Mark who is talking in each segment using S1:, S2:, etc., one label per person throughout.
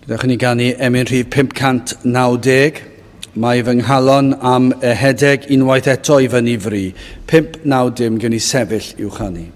S1: Gadewch i ni ganu emyn rhif 590. Mae fy nghalon am ehedeg unwaith eto i fyny fri. 590, gewn ni sefyll i'w chanu.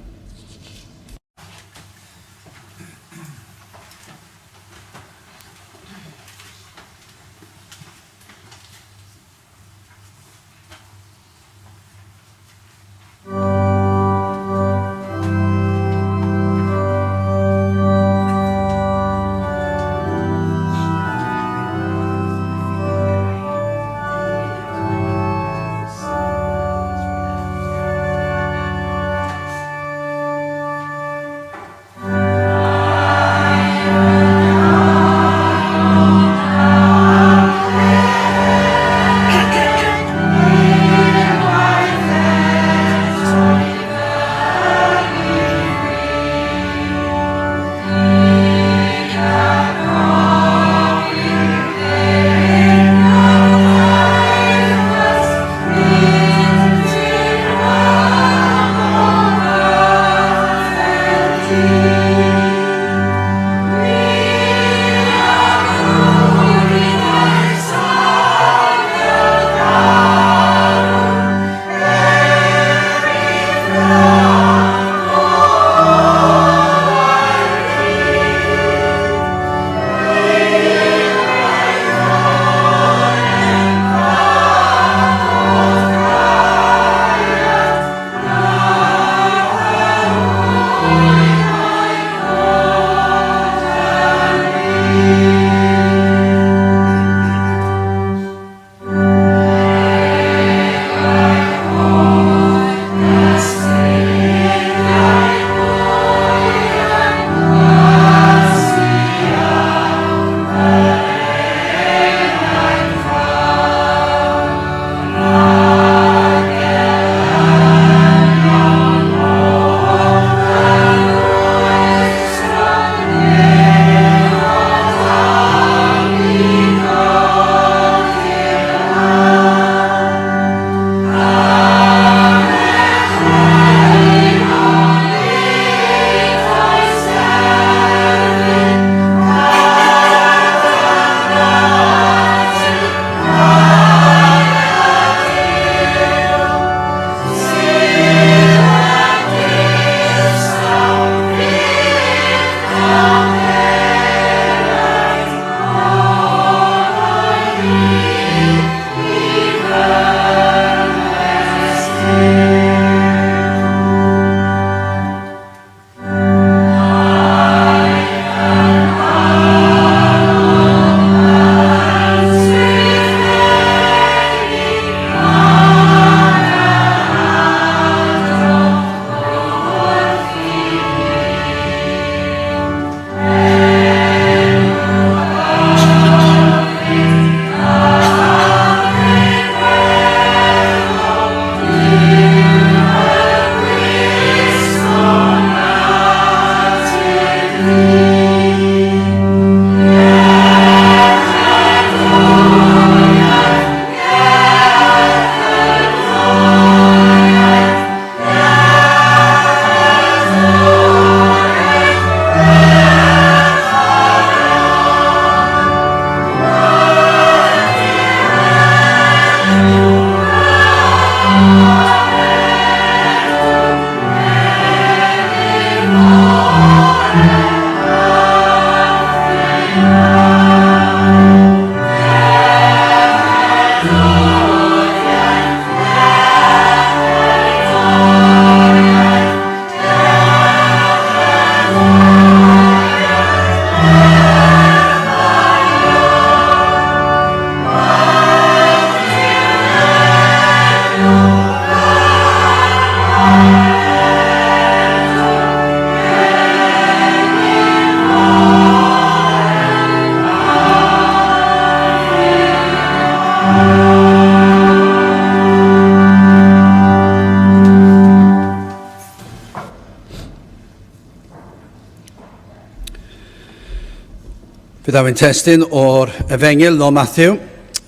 S1: Fe ddaw ein testun o'r Efengyl no Matthew,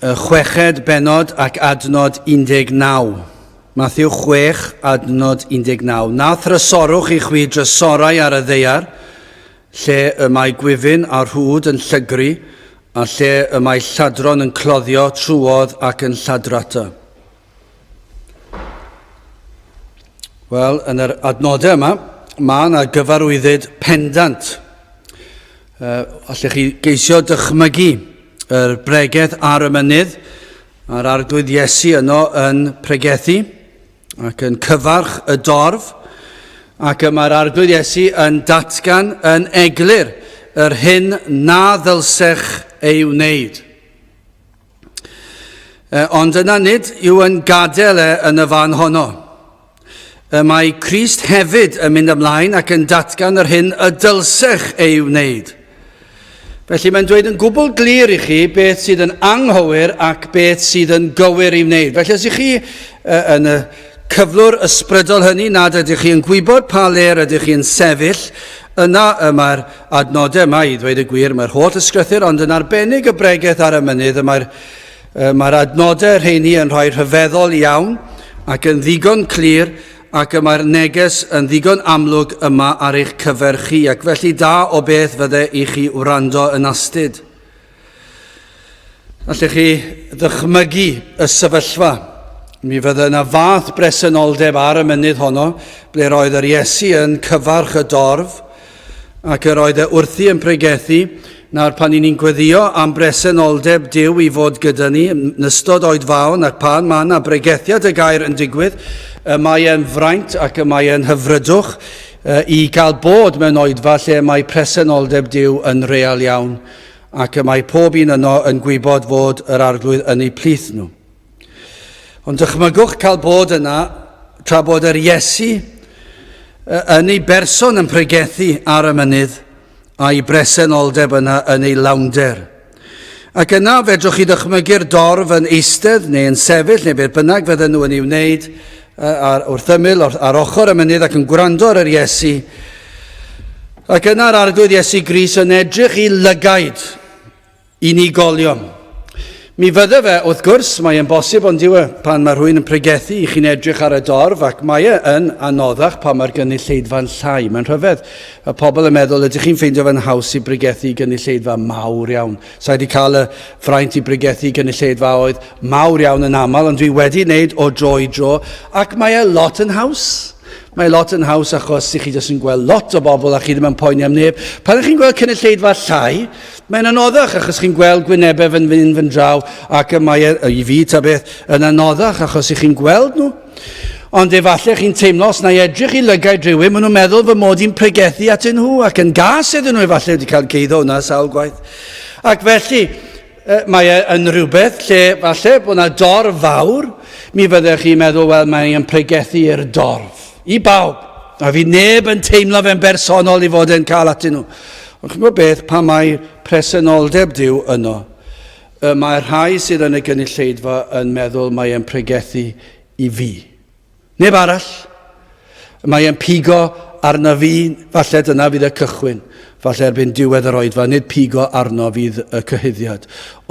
S1: y chweched bennod ac adnod 19. Matthew 6, adnod 19. Na thrysorwch i chwi drysorau ar y ddeiar, Lle y mae gwyfyn a rhwd yn llygru, a lle y mae lladron yn cloddio trwodd ac yn lladrata. Wel, yn yr adnodau yma, mae yna gyfarwyddyd pendant. Allech chi geisio dychmygu yr bregeth ar y mynydd, a'r arglwydd Iesu yno yn pregethu ac yn cyfarch y dorf, ac y mae'r arglwydd Iesu yn datgan yn eglur yr hyn na ddylsech ei wneud. Ond yna nid yw yn gadael e yn y fan honno. Y mae Crist hefyd yn mynd ymlaen ac yn datgan yr hyn y dylsech ei wneud. Felly mae'n dweud yn gwbl glir i chi beth sydd yn anghywir ac beth sydd yn gywir i wneud. Felly os ych chi yn y cyflwr ysbrydol hynny nad ydych chi yn gwybod pa le rydych chi'n sefyll, yna y mae'r adnodau yma, i ddweud y gwir, mae'r holl ysgrythur, ond yn arbennig y bregeth ar y mynydd, y mae'r mae'r adnodau rheini yn rhai rhyfeddol iawn ac yn ddigon clir ac y mae'r neges yn ddigon amlwg yma ar eich cyfer chi, ac felly da o beth fydde i chi wrando yn astud. Allech chi ddychmygu y sefyllfa? Mi fydde yna fath bresenoldeb ar y mynydd honno, ble roedd yr Iesu yn cyfarch y dorf, ac yr oedd e wrthi yn pregethu. Nawr, pan ni'n gweddio am bresenoldeb Duw i fod gyda ni yn ystod oedfaon ac pan mae yna bregethiad y gair yn digwydd, y mae e'n fraint ac y mae e'n hyfrydwch i gael bod mewn oedfa lle mae presenoldeb Duw yn real iawn ac y mae pob un yno yn gwybod fod yr Arglwydd yn eu plith nhw. Ond dychmygwch cael bod yna tra bod yr Iesu yn ei berson yn pregethu ar y mynydd a'i bresenoldeb yna yn ei lawnder. Ac yna fedrwch chi ddychmygu'r dorf yn eistedd neu yn sefyll neu beth bynnag fydden nhw yn ei wneud ar, wrth ymyl, ar ochr y mynydd ac yn gwrando ar yr Iesu. Ac yna'r Arglwydd Iesu Grist yn edrych i lygaid unigolion. Mi fydde fe, wrth gwrs, mae e'n bosib, ond yw e, pan mae rhywun yn pregethu i chi'n edrych ar y dorf, ac mae e yn anoddach pan mae'r gynulleidfa'n llai. Mae'n rhyfedd. Y pobl yn meddwl, ydych chi'n ffeindio fe'n haws i bregethu i gynulleidfa mawr iawn? Sa i wedi cael y fraint i bregethu i gynulleidfaoedd mawr iawn yn aml, ond dwi wedi wneud o dro i dro, ac mae e lot yn haws. Mae lot yn haws achos i chi jyst yn gweld lot o bobl a chi ddim yn poeni am neb. Pan ydych chi'n gweld cynulleidfa llai, mae'n anoddach achos chi'n gweld gwynebau fy fynd fy draw ac y mae e, i fi ta beth, yn anoddach achos i chi'n gweld nhw. Ond efallai chi'n teimlo os na i edrych i lygaid rhywun, maen nhw'n meddwl fy mod i'n pregethu atyn nhw ac yn gas iddyn nhw efallai wedi cael geiddo hwnna sawl gwaith. Ac felly, Mae e yn rhywbeth lle falle bod yna dorf fawr, mi fyddech chi'n meddwl, wel, mae e'n pregethu i'r dorf, i bawb. A fi neb yn teimlo fe'n bersonol i fod e'n cael atyn nhw. Ond chi'n gwybod beth, pan mae presenoldeb Duw yno, y mae'r rhai sydd yn y gynulleidfa yn meddwl mae e'n pregethu i fi. Neb arall. Mae e'n pigo arno fi, falle dyna fydd y cychwyn. Falle erbyn diwedd yr oedfa, nid pigo arno fydd y cyhuddiad,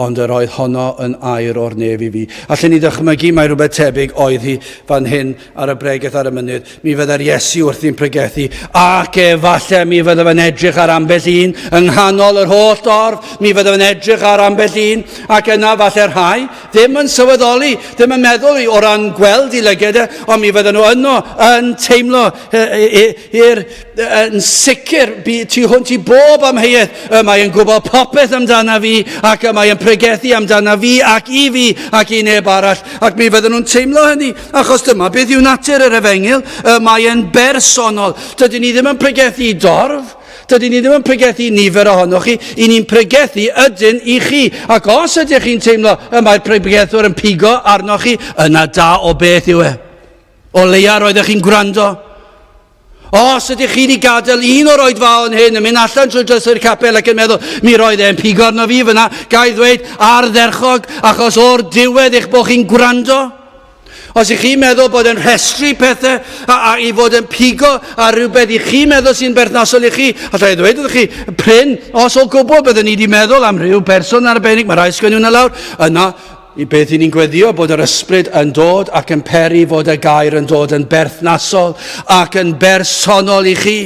S1: ond yr oedd honno yn air o'r nef i fi. Allen ni ddychmygu mai rhywbeth tebyg oedd hi fan hyn ar y bregeth ar y mynydd. Mi fydde'r Iesu wrthi'n pregethu, ac efallai mi fydde fe'n edrych ar ambell un yng nghanol yr holl dorf, mi fydde fe'n edrych ar ambell un, ac yna falle rhai Ddim yn sylweddoli, ddim yn meddwl o ran gweld i lyged e, ond mi fydden nhw yno yn teimlo i'r yn sicr tu hwnt i bob amheuaeth y mae yn gwybod popeth amdana fi ac y mae yn pregethu amdana fi ac i fi ac i neb arall ac mi fydden nhw'n teimlo hynny achos dyma beth yw natur yr efengyl y mae yn bersonol dydyn ni ddim yn pregethu i dorf Dydyn ni ddim yn pregethu nifer ohonoch chi, i ni'n pregethu ydyn i chi. Ac os ydych chi'n teimlo y mae'r pregethwr yn pigo arnoch chi, yna da o beth yw e. O leia roeddech chi'n gwrando. Os ydych chi wedi gadael un o'r oedfaon hyn yn mynd allan trwy drysau'r capel ac yn meddwl, mi roedd e'n pigo arno fi fyna, ga i ddweud, ardderchog, achos o'r diwedd eich bod chi'n gwrando. Os ych chi'n meddwl bod yn rhestru pethau a, a i fod yn pigo ar rhywbeth i chi'n meddwl sy'n berthnasol i chi, allai ddweud wrthych chi, prin, os o gwbl byddwn ni wedi meddwl am rhyw berson arbennig, mae rhai sgwennu hwnna lawr, yna i beth i ni'n gweddio bod yr ysbryd yn dod ac yn peri fod y gair yn dod yn berthnasol ac yn bersonol i chi.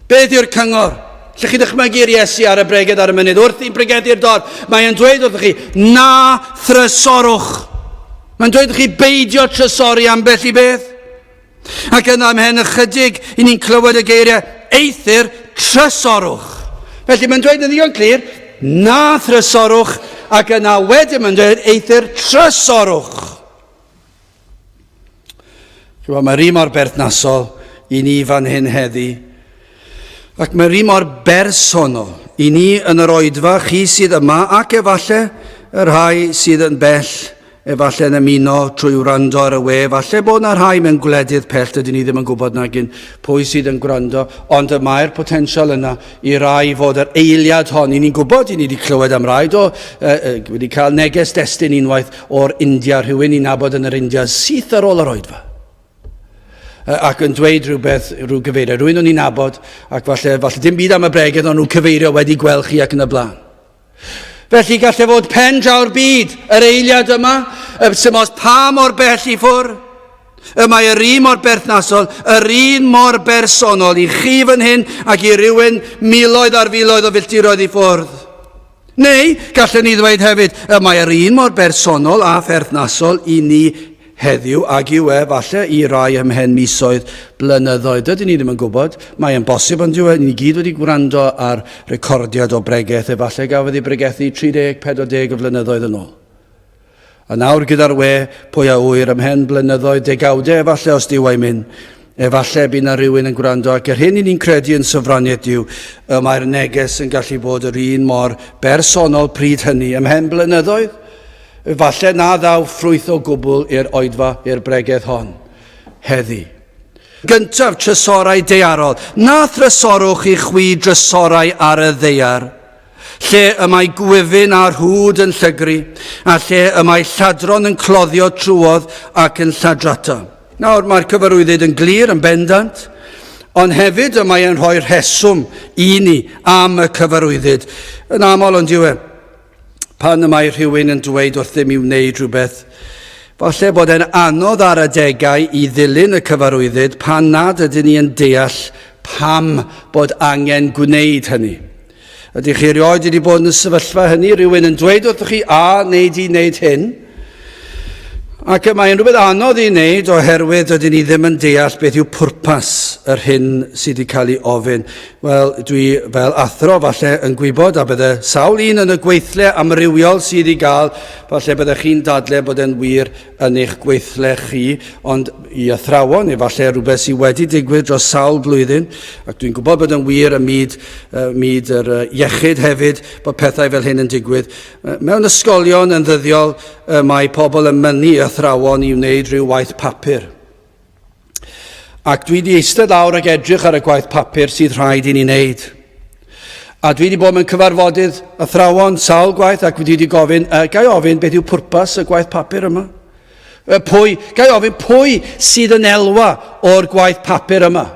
S1: Beth yw'r cyngor? Lle chi ddychmygu'r Iesu ar y bregeth ar y mynydd wrth i'n pregethu'r dorf, mae e'n dweud wrthych chi, na thrysorwch. Mae'n dweud wrthych chi beidio trysori ambell i beth. Ac yna ymhen ychydig, i ni'n clywed y geiriau, eithr trysorwch. Felly mae'n dweud yn ddigon clir, na thrysorwch, ac yna wedyn mae'n dweud, eithr trysorwch. Chymod, mae'r un mor berthnasol i ni fan hyn heddi, ac mae'r un mor bersonol i ni yn yr oedfa, chi sydd yma, ac efallai y rhai sydd yn bell, efallai yn ymuno trwy wrando ar y we, falle bod yna rhai mewn gwledydd pell, dydyn ni ddim yn gwybod nag un pwy sydd yn gwrando, ond y mae'r potensial yna i rai fod yr eiliad hon, i ni'n gwybod, i ni wedi clywed am rai, do, wedi cael neges destun unwaith o'r India, rhywun i'n nabod yn yr India, syth ar ôl yr oedfa. Ac yn dweud rhywbeth, rhyw gyfeirio, rhywun o'n i'n nabod, ac falle, falle dim byd am y bregeth, ond nhw'n cyfeirio wedi gweld chi ac yn y blaen. Felly gallai fod pen draw'r byd, yr eiliad yma, sy'n os pa mor bell i ffwrdd. Y mae yr un mor berthnasol, yr un mor bersonol i chi fan hyn ac i rywun miloedd ar filoedd o filltiroedd i ffwrdd. Neu, gallwn ni ddweud hefyd, y mae yr un mor bersonol a pherthnasol i ni heddiw ag yw e, falle, i rai ymhen misoedd, blynyddoedd. Dydyn ni ddim yn gwybod. Mae e'n bosib, ond yw e, ni gyd wedi gwrando ar recordiad o bregeth, efallai gafodd ei bregethu 30, 40 o flynyddoedd yn ôl. A nawr gyda'r we, pwy a ŵyr, ymhen blynyddoedd, degawdau efallai os Duw a'i myn, efallai bydd na rhywun yn gwrando ac yr hyn i ni'n credu yn sofraniaeth Duw, y mae'r neges yn gallu bod yr un mor bersonol pryd hynny, ymhen blynyddoedd, efallai na ddaw ffrwyth o gwbl i'r oedfa, i'r bregeth hon, heddi. Gyntaf, trysorau daearol. Na thrysorwch i chwi drysorau ar y ddaear, Lle y mae gwyfyn a rhwd yn llygru, a lle y mae lladron yn cloddio trwodd ac yn lladrata. Nawr, mae'r cyfarwyddyd yn glir, yn bendant, ond hefyd y mae e'n rhoi rheswm i ni am y cyfarwyddyd. Yn aml, ond yw e, pan y mae rhywun yn dweud wrthym i wneud rhywbeth, falle bod e'n anodd ar adegau i ddilyn y cyfarwyddyd pan nad ydyn ni yn deall pam bod angen gwneud hynny. Ydych chi erioed wedi bod yn y sefyllfa hynny, rhywun yn dweud wrthych chi a wneud i wneud hyn? Ac y mae'n rhywbeth anodd i wneud oherwydd dydyn ni ddim yn deall beth yw pwrpas yr hyn sydd wedi cael ei ofyn. Wel, dwi fel athro falle yn gwybod a bydde sawl un yn y gweithle amrywiol sydd i gael, falle byddech chi'n dadle bod e'n wir yn eich gweithle chi, ond i athrawon, efallai rhywbeth sydd wedi digwydd dros sawl blwyddyn, ac dwi'n gwybod bod yn wir ym myd, myd yr iechyd hefyd, bod pethau fel hyn yn digwydd. Mewn ysgolion yn ddyddiol, mae pobl yn mynnu athrawon i wneud rhyw waith papur. Ac dwi wedi eistedd lawr ac edrych ar y gwaith papur sydd rhaid i ni wneud. A dwi wedi bod mewn cyfarfodydd athrawon sawl gwaith ac dwi wedi gofyn, uh, gai ofyn beth yw pwrpas y gwaith papur yma? Pwy, gai ofyn pwy sydd yn elwa o'r gwaith papur yma?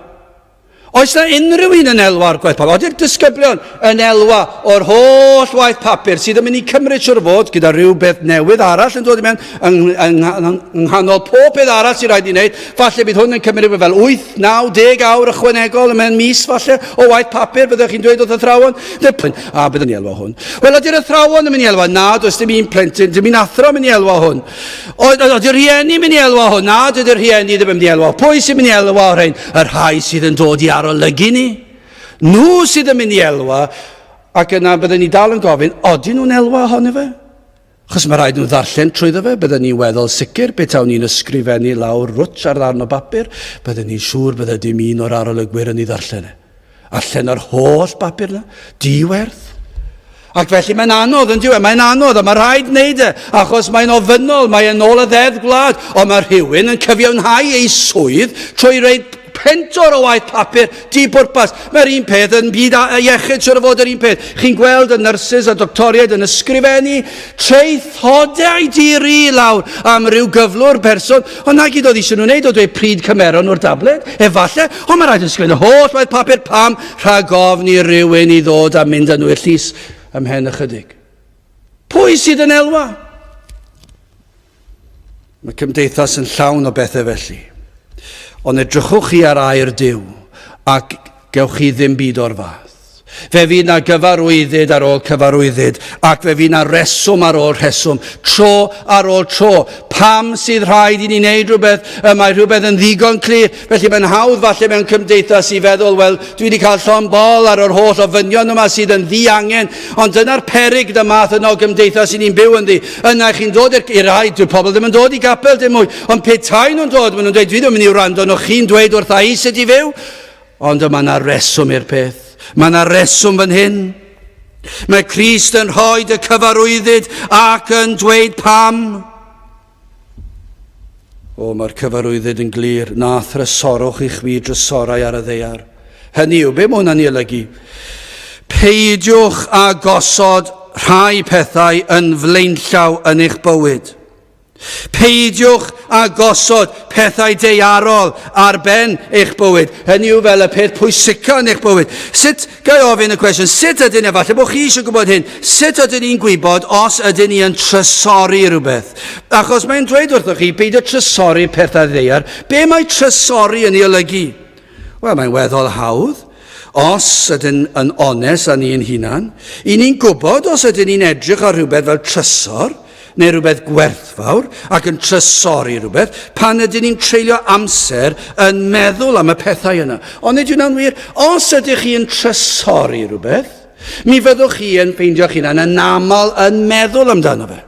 S1: Oes na unrhyw un yn elwa o'r gwaith papur? Ody'r disgyblion yn elwa o'r holl waith papur sydd yn mynd i cymryd siwr o fod gyda rhyw beth newydd arall yn dod i mewn yng, yng, yng, yng nghanol pob peth arall sy'n rhaid i wneud. Falle bydd hwn yn cymryd fel 8, 9, 10 awr ychwanegol ymhen mis falle o waith papur byddwch chi'n dweud wrth athrawon. A byddwn ni elwa hwn. Wel, ydy'r athrawon yn mynd i elwa? Na, does dim un plentyn, dim un athro yn mynd i elwa hwn. Ydy'r rhieni mynd i elwa hwn? Na, dydy'r rhieni ddim yn mynd i elwa. Pwy sy'n mynd i elwa o'r rhain? Y rhai sydd yn dod i arolygu ni. Nhw sydd yn mynd i elwa. Ac yna byddwn ni dal yn gofyn, odyn nhw'n elwa ohono fe? Achos mae rhaid nhw ddarllen trwyddo fe, byddwn ni'n weddol sicr betawn ni'n ysgrifennu lawr rwtsh ar ddarn o bapur, byddwn ni'n siŵr bydde dim un o'r arolygwyr yn ei ddarllen e. Allan o'r holl bapur yna, diwerth. Ac felly mae'n anodd, yn diwedd, mae'n anodd, a mae rhaid wneud e, achos mae'n ofynnol, mae'n ôl y ddeddf gwlad, ond mae rhywun yn cyfiawnhau ei swydd trwy reid pentor o waith papur di bwrpas. Mae'r un peth yn byd a iechyd, siwr o fod yr un peth. Chi'n gweld y nyrsys a doctoriaid yn ysgrifennu traethodau di-ri lawr am ryw gyflwr person, ond na gyd oedd eisiau nhw wneud oedd dweud pryd cymeron nhw'r dabled, efallai, ond mae rhaid ysgrifennu holl waith papur pam rhag ofn i rywun i ddod a mynd â nhw i'r llys ymhen ychydig. Pwy sydd yn elwa? Mae cymdeithas yn llawn o bethau felly. Ond edrychwch chi ar air Duw ac Gewch chi ddim byd o'r fath. Fe fydd 'na gyfarwyddyd ar ôl cyfarwyddyd, ac fe fydd 'na reswm ar ôl rheswm, tro ar ôl tro. Pam sydd rhaid i ni wneud rhywbeth? Y mae rhywbeth yn ddigon clir. Felly mae'n hawdd falle mewn cymdeithas i feddwl, wel, dwi wedi cael llond bol ar yr holl ofynion yma sydd yn ddiangen, ond dyna'r peryg gyda math yna o gymdeithas i ni'n byw ynddi. Yna chi'n dod i'r i rai, dyw pobl ddim yn dod i gapel dim mwy, ond petai nhw'n dod, maen nhw'n dweud, dwi ddim yn mynd i wrando arno chi'n dweud wrtha i sut i fyw. Ond y mae yna reswm i'r peth. Mae yna reswm fan hyn. Mae Crist yn rhoi y cyfarwyddyd ac yn dweud pam. O, mae'r cyfarwyddyd yn glir, na thrysorwch i chwi drysorau ar y ddaear. Hynny yw, be mae hwnna'n ei olygu? Peidiwch â gosod rhai pethau yn flaenllaw yn eich bywyd. Peidiwch â gosod pethau daearol ar ben eich bywyd. Hynny yw fel y peth pwysica yn eich bywyd. Sut, ga i ofyn y cwestiwn, sut ydyn ni, falle bod chi eisiau gwybod hyn, sut ydyn ni'n gwybod os ydyn ni yn trysori rhywbeth? Achos mae'n dweud wrthoch chi, beidio trysori pethau ddaear. Be mae trysori yn ei olygu? Wel, mae'n weddol hawdd. Os ydyn yn onest â ni'n hunan, i ni'n gwybod os ydyn ni'n edrych ar rhywbeth fel trysor, neu rhywbeth gwerthfawr, ac yn trysori rhywbeth, pan ydyn ni'n treulio amser yn meddwl am y pethau yna. Ond nid yw'n wir, os ydych chi'n trysori rhywbeth, mi fyddwch chi yn ffeindio'ch hunan yn aml yn meddwl amdano fe.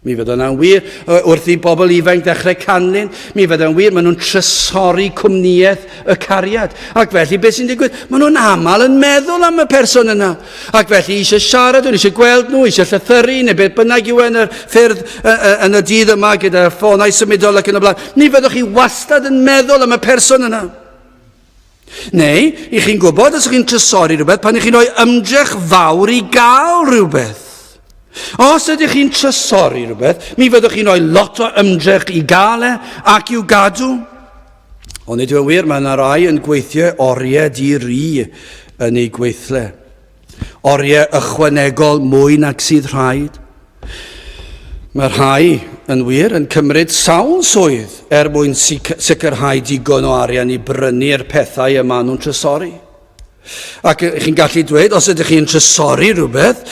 S1: Mi fydd yna'n wir wrth i bobl ifanc ddechrau canlyn. Mi fydd yn wir, maen nhw'n trysori cwmnïaeth y cariad. Ac felly, beth sy'n digwydd? Maen nhw'n aml yn meddwl am y person yna. Ac felly, eisiau siarad nhw, eisiau gweld nhw, eisiau llythyru, neu beth bynnag yw yn y ffyrdd yn y dydd yma gyda ffonau symudol ac yn y blaen. Mi fyddwch chi wastad yn meddwl am y person yna. Neu, i chi'n gwybod os ych chi'n trysori rhywbeth pan ych chi'n rhoi ymdrech fawr i gael rhywbeth. Os ydych chi'n trysori rhywbeth, mi fyddwch chi'n rhoi lot o ymdrech i gael e ac i'w gadw. Ond nid yw'n wir, mae yna rai yn gweithio oriau di-ri yn eu gweithle. Oriau ychwanegol mwy nag sydd rhaid. Mae rhai, yn wir, yn cymryd sawl swydd er mwyn sicrhau digon o arian i brynu'r pethau y maen nhw'n trysori. Ac chi'n gallu dweud, os ydych chi'n trysori rhywbeth,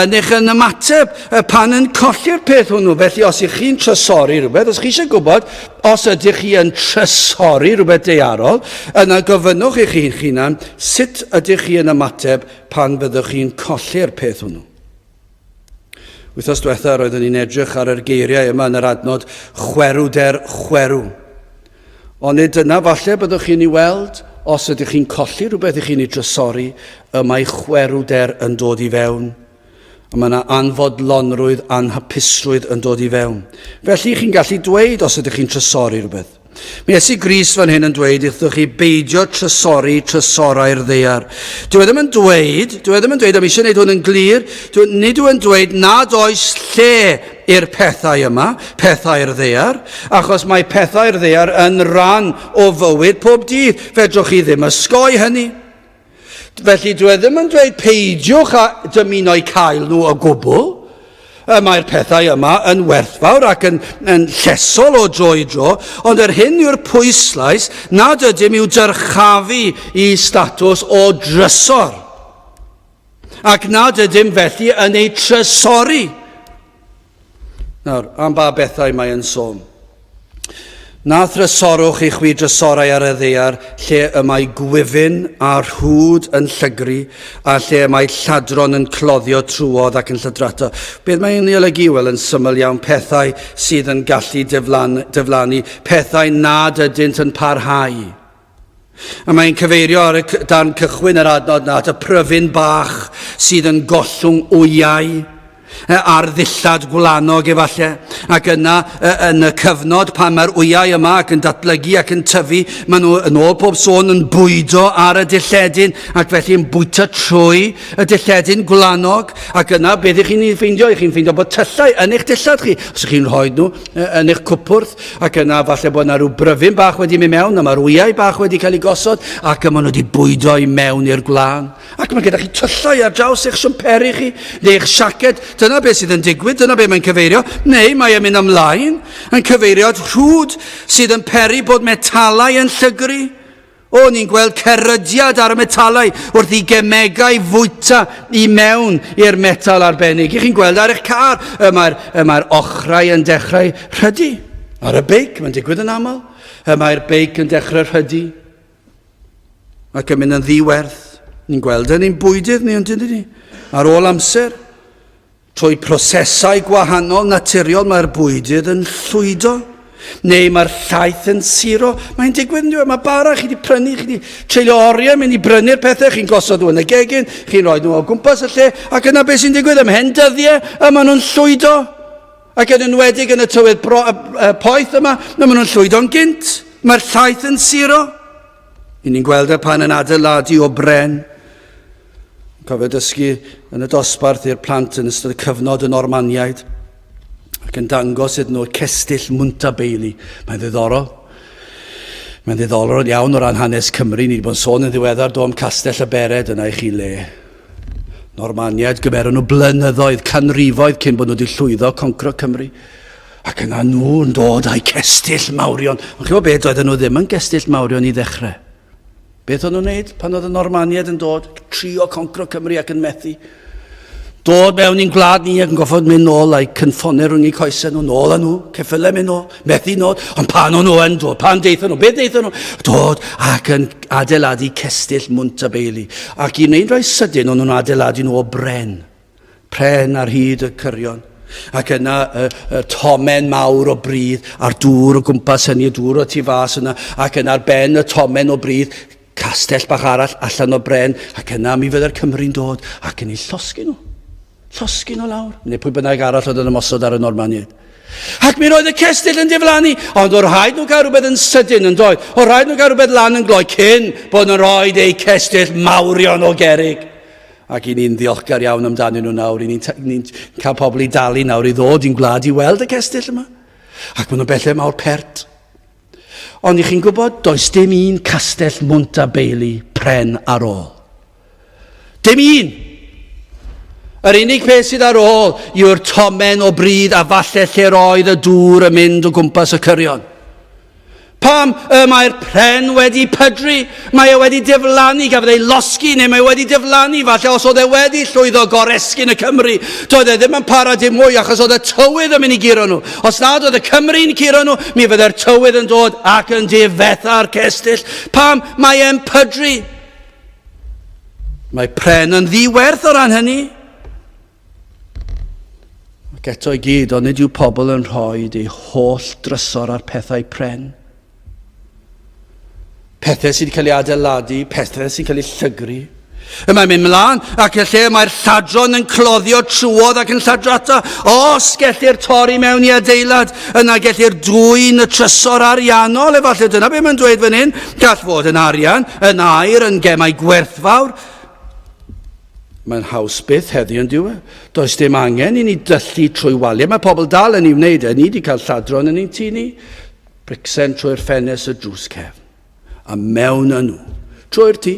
S1: yn eich yn ymateb pan yn colli'r peth hwnnw. Felly, os ych chi'n trysori rhywbeth, os chi eisiau gwybod os ydych chi yn trysori rhywbeth daearol, yna gofynnwch i chi'ch hunan, sut ydych chi yn ymateb pan fyddwch chi'n colli'r peth hwnnw? Wythnos diwetha roeddwn ni'n edrych ar yr geiriau yma yn yr adnod chwerwder chwerw. Ond nid dyna falle byddwch chi'n ei weld os ydych chi'n colli rhywbeth i chi'n ei drysori, y mae chwerwder yn dod i fewn. A mae yna anfodlonrwydd, anhapusrwydd yn dod i fewn. Felly chi'n gallu dweud os ydych chi'n trysori rhywbeth. Mae Iesu Grist fan hyn yn dweud wrthych chi beidio trysori trysorau'r ddaear. Dyw e ddim yn dweud, dyw e ddim yn dweud, a mi eisiau gwneud hwn yn glir, dyw, nid yw e'n dweud nad oes lle i'r pethau yma, pethau'r ddaear, achos mae pethau'r ddaear yn rhan o fywyd pob dydd. Fedrwch chi ddim ysgoi hynny. Felly dwi e ddim yn dweud peidiwch â dymuno eu cael nhw o gwbl. Y mae'r pethau yma yn werthfawr ac yn, yn llesol o dro i dro, ond yr hyn yw'r pwyslais nad ydym i'w dyrchafu i statws o drysor, ac nad ydym felly yn eu trysori. Nawr, am ba bethau mae yn sôn? Na thrysorwch i chwi drysorau ar y ddaear, lle y mae gwyfyn a rhwd yn llygru, a lle y mae lladron yn cloddio trwodd ac yn llydrata. Beth mae'n ei olygu? Wel, yn syml iawn, pethau sydd yn gallu diflan, diflannu, pethau nad ydynt yn parhau. A mae'n cyfeirio ar y darn cychwyn yr adnod na at y pryfyn bach sydd yn gollwng wyau ar ddillad gwlanog efallai, ac yna yn y cyfnod pan mae'r wyau yma ac yn datblygu ac yn tyfu, maen nhw yn ôl pob sôn yn bwydo ar y dilledyn ac felly yn bwyta trwy y dilledyn gwlanog, ac yna beth ych chi'n ei ffeindio? Ych chi'n ffeindio bod tyllau yn eich dillad chi, os ych chi'n rhoi nhw yn eich cwpwrdd, ac yna falle bod yna rhyw bryfyn bach wedi mynd mewn, a mae'r wyau bach wedi cael eu gosod, ac y maen nhw wedi bwydo i mewn i'r gwlân. Ac mae gyda chi tyllau ar draws eich siwmperi chi, neu eich siaced. Dyna beth sydd yn digwydd, dyna beth mae'n cyfeirio. Neu mae e'n mynd ymlaen yn cyfeirio at rhwd sydd yn peri bod metalau yn llygru. O, ni'n gweld cerydiad ar y metalau wrth i gemegau fwyta i mewn i'r metal arbennig. I chi'n gweld ar eich car, y mae'r, y mae'r ochrau yn dechrau rhydu. Ar y beic, mae'n digwydd yn aml. Y mae'r beic yn dechrau rhydu ac yn mynd yn ddiwerth. Ni'n gweld yn ein bwydydd ni, ond ni? Ar ôl amser, trwy prosesau gwahanol naturiol, mae'r bwydydd yn llwydo. Neu mae'r llaeth yn suro. Mae'n digwydd yn diwedd. Mae bara chi wedi prynu, chi wedi treulio oriau mynd i brynu'r pethau, chi'n gosod nhw yn y gegin, chi'n rhoi nhw o gwmpas y lle, ac yna beth sy'n digwydd ymhen dyddiau, y maen nhw'n llwydo. Ac yn enwedig yn y tywydd bro, y, poeth yma, na maen nhw'n llwydo'n gynt. Mae'r llaeth yn suro. I ni'n gweld e pan yn adeiladu o bren. Cofio dysgu yn y dosbarth i'r plant yn ystod y cyfnod y Normaniaid ac yn dangos iddyn nhw cestyll Mwnt a Beili. Mae'n ddiddorol. Mae'n ddiddorol iawn o ran hanes Cymru. Ni wedi bod yn sôn yn ddiweddar do am Castell y Bered yna i chi le. Normaniaid gymeron nhw blynyddoedd, canrifoedd cyn bod nhw wedi llwyddo concro Cymru. Ac yna nhw'n dod â'u cestyll mawrion. Ond chi'n gwybod beth, doedden nhw ddim yn gestyll mawrion i ddechrau. Beth o'n nhw'n wneud pan oedd y Normaniaid yn dod, trio concro Cymru ac yn methu? Dod mewn i'n gwlad ni ac yn goffod mynd nôl a'i cynffonau rhwng eu coesau nhw, nôl â nhw, ceffylau mynd nôl, methu nôl, ond pan o'n nhw yn dod, pan deithon nhw, beth deithon nhw? Dod ac yn adeiladu cestyll Mwnt a Beili. Ac i wneud rhai sydyn, o'n nhw'n adeiladu nhw o bren. Pren ar hyd y cyrion. Ac yna y, y tomen mawr o bridd a'r dŵr o gwmpas hynny, y dŵr o tu fas yna, ac yna ar ben y tomen o bridd, castell bach arall allan o bren, ac yna mi fydde'r Cymry'n dod ac yn eu llosgi nhw. Llosgi nhw lawr. Neu pwy bynnag arall oedd yn ymosod ar y Normaniaid. Ac mi roedd y cestyll yn diflannu, ond o'r rhaid nhw gael rhywbeth yn sydyn yn doedd. O'r rhaid nhw gael rhywbeth lan yn gloi cyn bod nhw'n rhoi eu cestyll mawrion o gerig. Ac i ni'n ddiolchgar iawn amdanyn nhw nawr. I ni'n ni cael pobl i dalu nawr i ddod i'n gwlad i weld y cestyll yma. Ac maen nhw'n bethau mawr pert. Ond i chi'n gwybod, does dim un castell Mwnt a Beili pren ar ôl. Dim un! Yr unig peth sydd ar ôl yw'r tomen o bryd a falle lle'r oedd y dŵr yn mynd o gwmpas y cyrion. Pam y mae'r pren wedi pydru? Mae e wedi diflannu, gafodd ei losgi neu mae e wedi diflannu, falle os oedd e wedi llwyddo goresgyn y Cymry. Doedd e ddim yn para dim mwy achos oedd y tywydd yn mynd i guro nhw. Os nad oedd y Cymry'n curo nhw, mi fydde'r tywydd yn dod ac yn difetha'r cestyll. Pam mae e'n pydru? Mae pren yn ddiwerth o ran hynny. Ac eto i gyd, ond nid yw pobl yn rhoi eu holl drysor ar pethau pren. Pethau sydd wedi cael ei adeiladu, pethau sy'n cael eu llygru. Y mae'n mynd mlaen, ac y lle mae'r lladron yn cloddio trwodd ac yn lladrata. Os gellir torri mewn i adeilad, yna gellir dwyn y trysor ariannol, efallai dyna beth mae'n dweud fan hyn. Gall fod yn arian, yn aur, yn gemau gwerthfawr. Mae'n haws byth heddiw yn dyw e. Does dim angen i ni dyllu trwy waliau. Mae pobl dal yn ei wneud e. Ni wedi cael lladron yn ein tŷ ni. Bricsen trwy'r ffenest y drws cefn. A mewn â nhw. Trwy'r tŷ.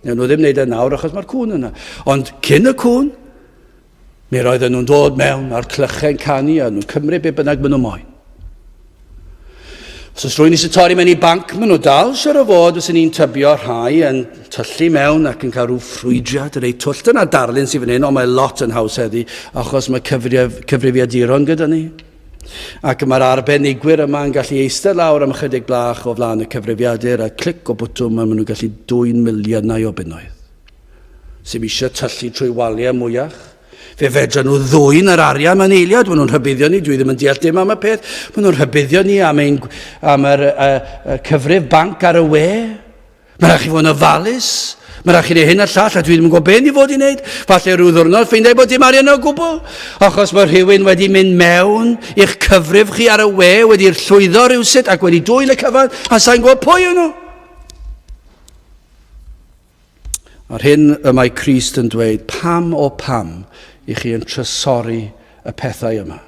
S1: Newn nhw ddim wneud e nawr achos mae'r cŵn yna. Ond cyn y cŵn, mi roedden nhw'n dod mewn a'r clychau'n canu a nhw'n cymryd be bynnag maen nhw moyn. Os oes rhywun eisiau torri mewn i banc, maen nhw dal siwr o fod, fyswn i'n tybio rhai yn tyllu mewn ac yn cael rhyw ffrwydriad yn eu twll. Dyna darlun sydd fan hyn, ond mae lot yn haws heddi, achos mae cyfrif, cyfrifiaduron gyda ni. Ac mae'r arbenigwyr yma yn gallu eistedd lawr am ychydig blach o flaen y cyfrifiadur a clic o bwtwm a maen nhw'n gallu dwyn miliynau o bunnoedd. Sy'm eisiau tyllu trwy waliau mwyach. Fe fedra nhw ddwyn yr arian mewn eiliad, maen nhw'n rhybuddio ni, dwi ddim yn deall dim am y peth, maen nhw'n rhybuddio ni am, ein, am yr y cyfrif banc ar y we. Mae rhaid chi fod yn ofalus, mae rhaid chi wneud hyn a llall, a dwi ddim yn gwybod beth ni fod i wneud. Falle rhyw ddwrnod ffeindiau bod dim arian o gwbl, achos mae rhywun wedi mynd mewn i'ch cyfrif chi ar y we, wedi'r llwyddo rhywsut ac wedi dwyn y cyfan, a sa'n gwybod pwy yw nhw. A'r hyn y mae Crist yn dweud, pam o pam i chi yn trysori y pethau yma?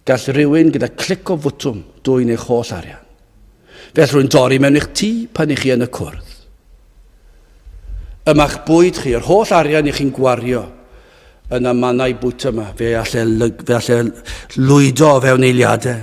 S1: Gall rhywun gyda clic o fwtwm dwyn eich holl arian. Fel rwy'n dorri mewn i'ch tŷ pan i chi yn y cwrdd. Yma'ch bwyd chi, yr holl arian i chi'n gwario yn y mannau bwyta yma, fe alle, fe alle lwydo o fewn eiliadau.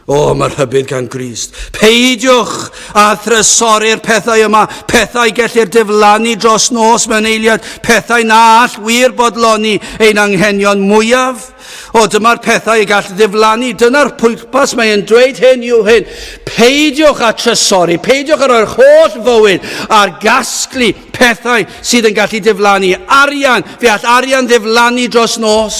S1: O, mae rhybudd gan Grist. Peidiwch â thrysori'r pethau yma, pethau gellir diflannu dros nos mewn eiliad, pethau na all wir bodloni ein anghenion mwyaf. O, dyma'r pethau y gall ddiflannu. Dyna'r pwrpas mae e'n dweud hyn yw hyn. Peidiwch â trysori, peidiwch â rhoi'r holl fywyd ar gasglu pethau sydd yn gallu diflannu. Arian, fe all arian ddiflannu dros nos.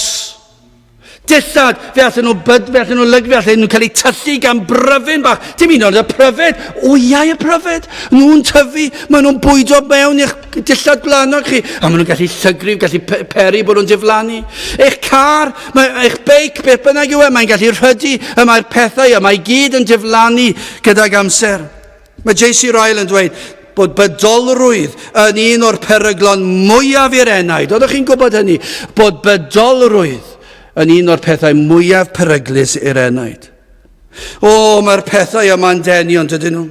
S1: Dillad, fe allan nhw byd, fe allan nhw lyg, fe allan nhw cael eu tyllu gan bryfyn bach. Dim un oed y pryfed, wyau y pryfed. Nhw'n tyfu, maen nhw'n bwydo mewn i'ch dillad gwlanog chi, a maen nhw'n gallu llygru, gallu peri bod nhw'n diflannu. Eich car, mae, eich beic, beth bynnag yw e, mae'n gallu rhydu, y mae'r pethau yma i gyd yn diflannu gydag amser. Mae J.C. Ryle yn dweud bod bydolrwydd yn un o'r peryglon mwyaf i'r enaid. Oeddech chi'n gwybod hynny? Bod bydolrwydd yn un o'r pethau mwyaf peryglus i'r enaid. O, mae'r pethau yma'n denu, ond ydyn nhw?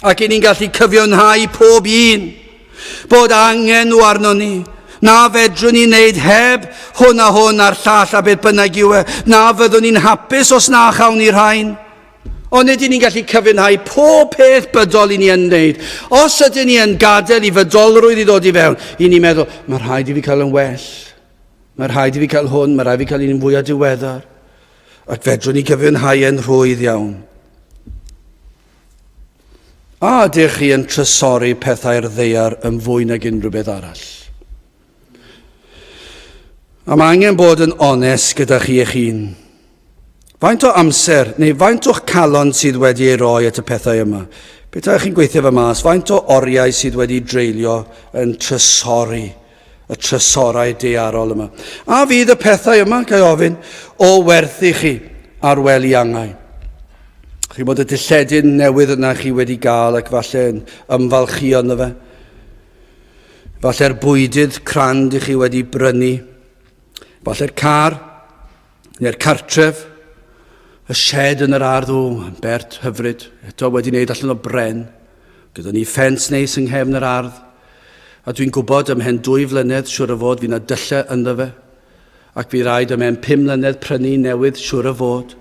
S1: Ac i ni'n gallu cyfiawnhau pob un bod angen nhw arno ni. Na fedrwn ni wneud heb hwn a hwn a'r llall a beth bynnag yw e. Na fyddwn ni'n hapus os na chawn ni rhain. Ond ydyn ni'n gallu cyfiawnhau pob peth bydol i ni yn wneud. Os ydyn ni yn gadael i fydolrwydd i ddod i fewn, i ni'n meddwl, mae rhaid i fi cael yn well. Mae rhaid i fi cael hwn, mae rhaid i fi cael un fwyaf diweddar. Ac fedrwn ni gyfiawnhau e'n rhwydd iawn. A ydych chi yn trysori pethau'r ddaear yn fwy nag unrhyw beth arall? A mae angen bod yn onest gyda chi eich hun. Faint o amser neu faint o'ch calon sydd wedi ei roi at y pethau yma? Petai chi'n gweithio fe mas, faint o oriau sydd wedi dreulio yn trysori y trysorau daearol yma? A fydd y pethau yma, ga'i ofyn, o werth i chi ar wely angau? Chi bod y dilledyn newydd yna chi wedi gael ac falle yn ymfalchïo ynddo fe. Falle'r bwydydd crand i chi wedi brynu. Falle'r car, neu'r cartref, y shed yn yr ardd, o, bert hyfryd, eto wedi wneud allan o bren. Gyda ni ffens neis yng nghefn yr ardd. A dwi'n gwybod ymhen dwy flynedd, siwr o fod, fi na dylle ynddo fe. Ac fi raid ymhen 5 mlynedd prynu newydd, siwr o fod.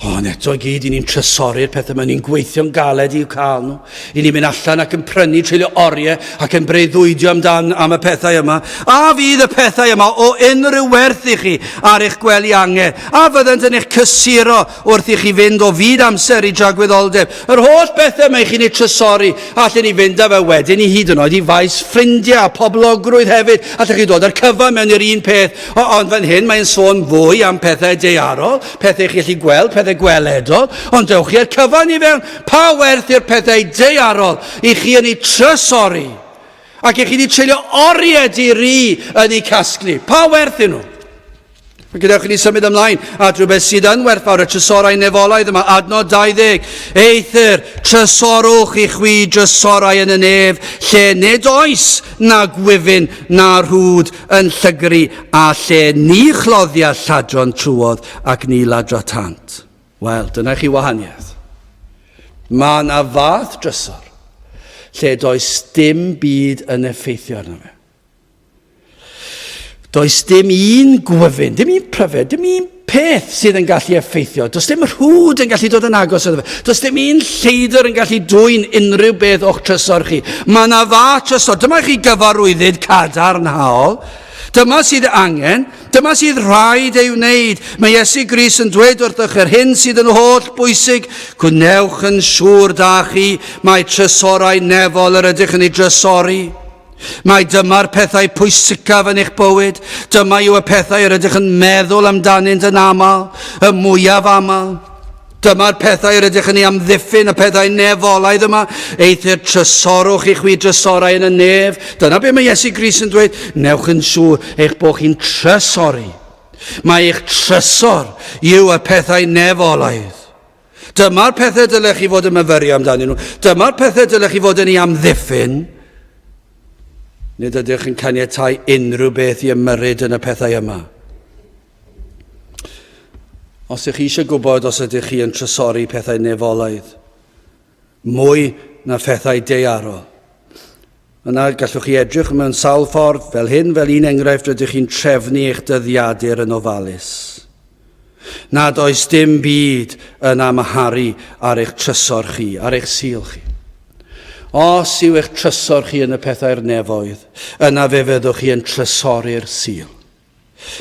S1: Ond eto i gyd, i ni'n trysori'r pethau yma, ni'n gweithio'n galed i'w cael nhw. I ni'n mynd allan ac yn prynu, treulio oriau ac yn breuddwydio amdan am y pethau yma. A fydd y pethau yma o unrhyw werth i chi ar eich gwely ange? A fyddant yn eich cysuro wrth i chi fynd o fyd amser i dragwyddoldeb? Yr holl bethau yma i chi'n eu trysori, allen ni fynd â fe wedyn i hyd yn oed i faes ffrindiau a poblogrwydd hefyd. Allech chi dod â'r cyfan mewn i'r un peth. O, ond fan hyn mae'n sôn fwy am pethau daearol, pethau chi allu gweld, pethau gweledol, ond dewch chi â'r cyfan i fewn. Pa werth i'r pethau daearol i chi yn eu trysori ac i chi wedi treulio oriau di-ri yn eu casglu? Pa werth i nhw? A gadewch i ni symud ymlaen at rhywbeth sydd yn werthfawr, y trysorau nefolaidd yma, adnod 20. Eithr, trysorwch i chwi drysorau yn y nef, lle nid oes na gwyfyn na rhwd yn llygru, a lle ni chloddia lladron trwodd ac ni ladratant. Wel, dyna chi wahaniaeth. Mae yna fath drysor lle does dim byd yn effeithio arno fe. Does dim un gwyfyn, dim un pryfed, dim un peth sydd yn gallu effeithio. Does dim rhwd yn gallu dod yn agos iddo fe. Does dim un lleidr yn gallu dwyn unrhyw beth o'ch trysor chi. Mae yna dda trysor. Dyma chi gyfarwyddyd cadarnhaol. Dyma sydd angen, dyma sydd rhaid ei wneud. Mae Iesu Grist yn dweud wrthych yr hyn sydd yn holl bwysig. Gwnewch yn siŵr da chi mae trysorau nefol yr ydych yn ei drysori. Mai dyma'r pethau pwysicaf yn eich bywyd. Dyma yw y pethau yr ydych yn meddwl amdanynt yn aml, y mwyaf aml. Dyma'r pethau yr ydych yn ei amddiffyn, y pethau nefolaidd yma. Eithr trysorwch i chwi drysorau yn y nef. Dyna be mae Iesu Grist yn dweud. Newch yn siŵr eich bod chi'n trysori. Mae eich trysor yw y pethau nefolaidd. Dyma'r pethau dylech chi fod yn myfyrio amdanyn nhw. Dyma'r pethau dylech chi fod yn ei amddiffyn. Nid ydych yn caniatau unrhyw beth i ymyrryd yn y pethau yma. Os ydych chi eisiau gwybod os ydych chi yn trysori pethau nefolaidd, mwy na phethau daearol, yna gallwch chi edrych mewn sawl ffordd, fel hyn, fel un enghraifft, rydych chi'n trefnu eich dyddiadur yn ofalus. Nad oes dim byd yn amharu ar eich trysor chi, ar eich Sul chi. Os yw eich trysor chi yn y pethau'r nefoedd, yna fe fyddwch chi yn trysori'r Sul.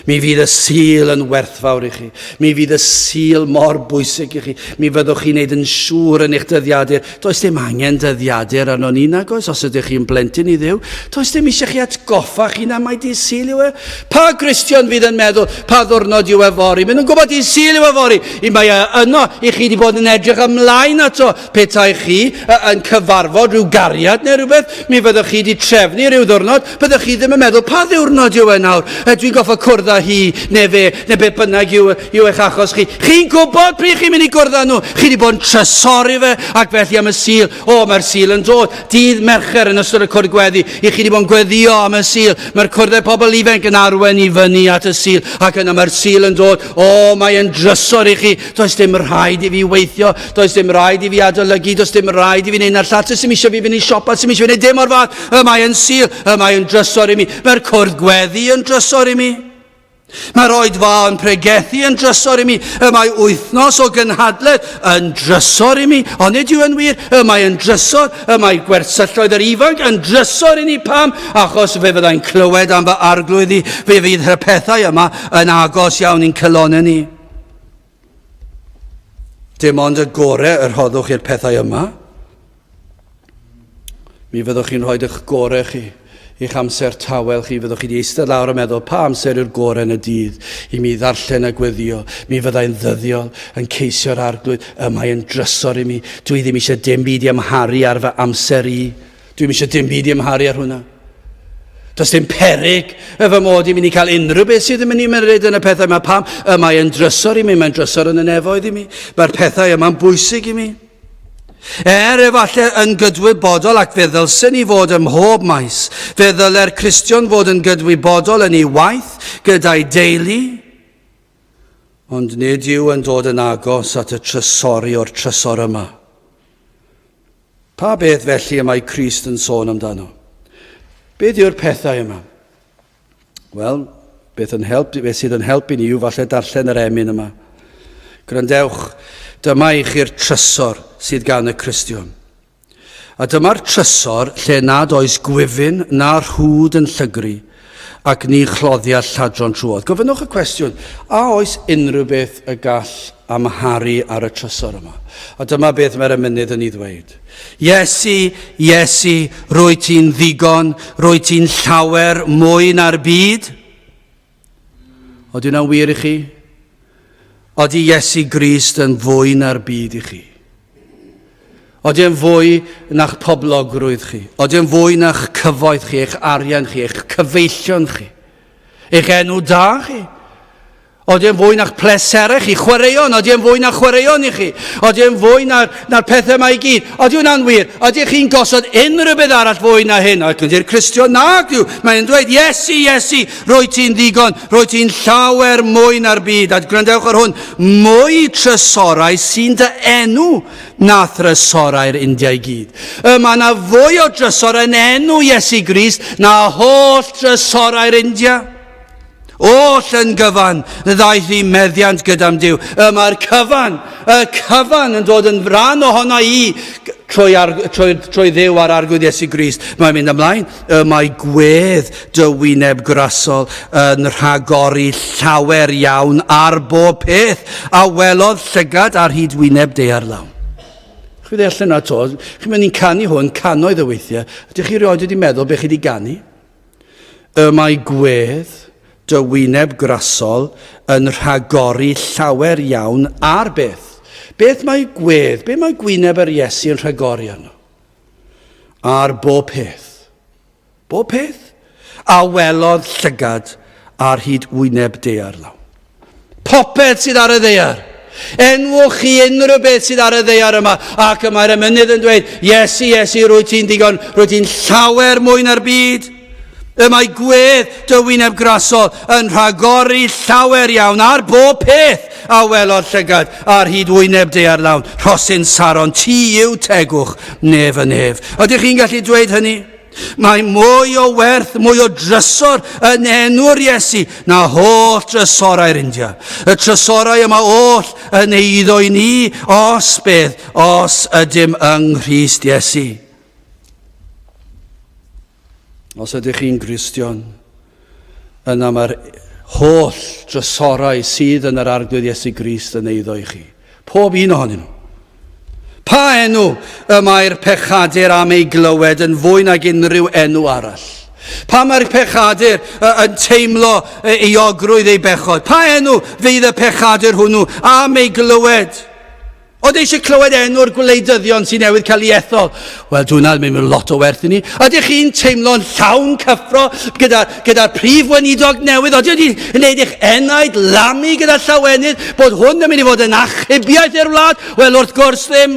S1: Mi fydd y Sul yn werthfawr i chi. Mi fydd y Sul mor bwysig i chi. Mi fyddwch chi'n neud yn siŵr yn eich dyddiadur. Does dim angen dyddiadur arno ni, nag oes, os ydych chi'n blentyn i Dduw. Does dim eisiau chi atgoffa chi na mai dydd Sul yw e. Pa Gristion fydd yn meddwl pa ddwrnod yw e fory? Maen nhw'n gwybod dydd Sul yw e fory. I mae e yno i chi wedi bod yn edrych ymlaen ato. Petai chi yn cyfarfod rhyw gariad neu rhywbeth, mi fyddwch chi wedi trefnu rhyw ddwrnod, byddwch chi ddim yn meddwl pa ddiwrnod yw e nawr, dwi'n goffa cwrdd â hi neu fe, neu beth bynnag yw, yw eich achos chi. Chi'n gwybod pryd chi'n mynd i gwrdd â nhw, chi wedi bod yn trysori fe, ac felly am y Sul, o, mae'r Sul yn dod, dydd Mercher yn ystod y cwrdd gweddi, i chi wedi bod yn gweddio am y Sul, mae'r cwrddau pobl ifanc yn arwen i fyny at y Sul, ac yna mae'r Sul yn dod, o, mae'n drysor i chi, does dim rhaid i fi weithio, Does dim rhaid i fi adolygu, does dim rhaid i fi wneud na'r llall, does dim eisiau fi fynd i siopa, does dim eisiau fi wneud dim o'r fath. Y mae yn Sul, y mae yn drysor i mi. Mae'r cwrdd gweddi yn drysor i mi. Mae'r oedfa yn pregethu yn drysor i mi. Y mae wythnos o gynhadledd yn drysor i mi. Ond nid yw yn wir, y mae yn drysor, y mae gwersylloedd yr ifanc yn drysor i ni. Pam? Achos fe fyddai'n clywed am fy arglwydd i. Fe fydd y pethau yma yn agos iawn i'n calonnau ni. Dim ond y gore y rhoddwch i'r pethau yma. Mi fyddwch chi'n rhoi eich gore chi, eich amser tawel chi, fyddwch chi wedi eistedd lawr a meddwl pa amser yw'r gore yn y dydd i mi ddarllen a gweddio. Mi fyddai'n ddyddiol yn ceisio'r arglwydd, y mae yn drysor i mi. Dwi ddim eisiau dim byd i amharu ar fy amser i. Dwi'm eisiau dim byd i amharu ar hwnna. Does dim peryg y fy mod i'n mynd i cael unrhyw beth sydd yn mynd i ymyrryd yn y pethau yma. Pam? Y mae yn drysor i mi, mae'n drysor yn y nefoedd i mi. Mae'r pethau yma'n bwysig i mi. Er efallai yn gydwybodol ac fe ddylsen ni fod ym mhob maes, fe ddyle'r Cristion fod yn gydwybodol yn ei waith gyda'i deulu, ond nid yw yn dod yn agos at y trysori o'r trysor yma. Pa beth felly y mae Crist yn sôn amdano? Beth yw'r pethau yma? Wel, beth, yn help, beth sydd yn helpu ni yw falle darllen yr emyn yma. Gwrandewch, dyma i chi'r trysor sydd gan y Cristion. A dyma'r trysor lle nad oes gwyfyn na rhwd yn llygru, ac ni chloddia lladron trwodd. Gofynnwch y cwestiwn, a oes unrhyw beth y gall amharu ar y trysor yma? A dyma beth mae'r emynydd yn ei ddweud. Iesu, Iesu, rwy ti'n ddigon, rwy ti'n llawer mwy na'r byd. Oeddi hwnna'n wir i chi? Oeddi Iesu Grist yn fwy na'r byd i chi? Oeddi e'n fwy na'ch poblogrwydd chi? Oeddi e'n fwy na'ch cyfoeth chi, eich arian chi, eich cyfeillion chi, eich enw da chi? Oeddi e'n fwy na'ch pleserau chi, chwaraeon, oeddi e'n fwy na chwaraeon i chi? Oeddi e'n fwy na'r, na pethau yma i gyd? Oeddi hwnna'n wir? Oeddi chi'n gosod unrhyw beth arall fwy na hyn? Ac ydy'r Cristion nag yw. Mae'n dweud, Iesu, Iesu, rwy ti'n ddigon, rwy ti'n llawer mwy na'r byd. A gwrandewch ar hwn, mwy trysorau sy'n dy enw na thrysorau'r India i gyd. Y mae yna fwy o drysorau yn enw Iesu Grist na holl drysorau'r India. Oll yn gyfan, ddaeth i meddiant gyda'm Duw. Y mae'r cyfan, y cyfan yn dod yn rhan ohono i trwy, ar, trwy, trwy Dduw a'r Arglwydd Iesu Grist. Mae'n mynd ymlaen. Y mae gwedd dy wyneb grasol yn rhagori llawer iawn ar bob peth a welodd llygad ar hyd wyneb daear lawn. Chi ddeall yna to, chi'n mynd i'n canu hwn cannoedd o weithiau. Ydych chi rioed wedi meddwl beth chi wedi ganu? Y mae gwedd dy wyneb grasol yn rhagori llawer iawn ar beth? Beth mae gwedd, beth mae gwyneb yr Iesu yn rhagori arno? Ar bob peth. Bob peth? A welodd llygad ar hyd wyneb daear lawn. Popeth sydd ar y ddaear. Enwch chi unrhyw beth sydd ar y ddaear yma. Ac y mae'r emynydd yn dweud, Iesu, Iesu, rwy ti'n digon, rwy ti'n llawer mwy na'r byd. Y mae gwedd dy wyneb grasol yn rhagori llawer iawn ar bob peth a welodd llygad ar hyd wyneb daear lawn. Rhosyn Saron, ti yw tegwch nef y nef. Ydych chi'n gallu dweud hynny? Mae mwy o werth, mwy o drysor yn enw'r Iesu na holl drysorau'r India. Y trysorau yma oll yn eiddo i ni, os beth, os ydym yng Nghrist Iesu. Os ydych chi'n Gristion, yna mae'r holl drysorau sydd yn yr Arglwydd Iesu Grist yn eiddo i chi. Pob un ohonyn nhw. Pa enw y mae'r pechadur am ei glywed yn fwy nag unrhyw enw arall? Pa mae'r pechadur yn teimlo euogrwydd ei bechod? Pa enw fydd y pechadur hwnnw am ei glywed? Oedd eisiau clywed enw'r gwleidyddion sy'n newydd cael ei ethol? Wel, dwi'n meddwl mae'n lot o werth i ni. Ydych chi'n teimlo'n llawn cyffro gyda'r gyda prif weinidog newydd? Ydych wedi gwneud eich enaid lamu gyda llawenydd bod hwn yn mynd i fod yn achubiaeth i'r wlad? Wel, wrth gwrs ddim.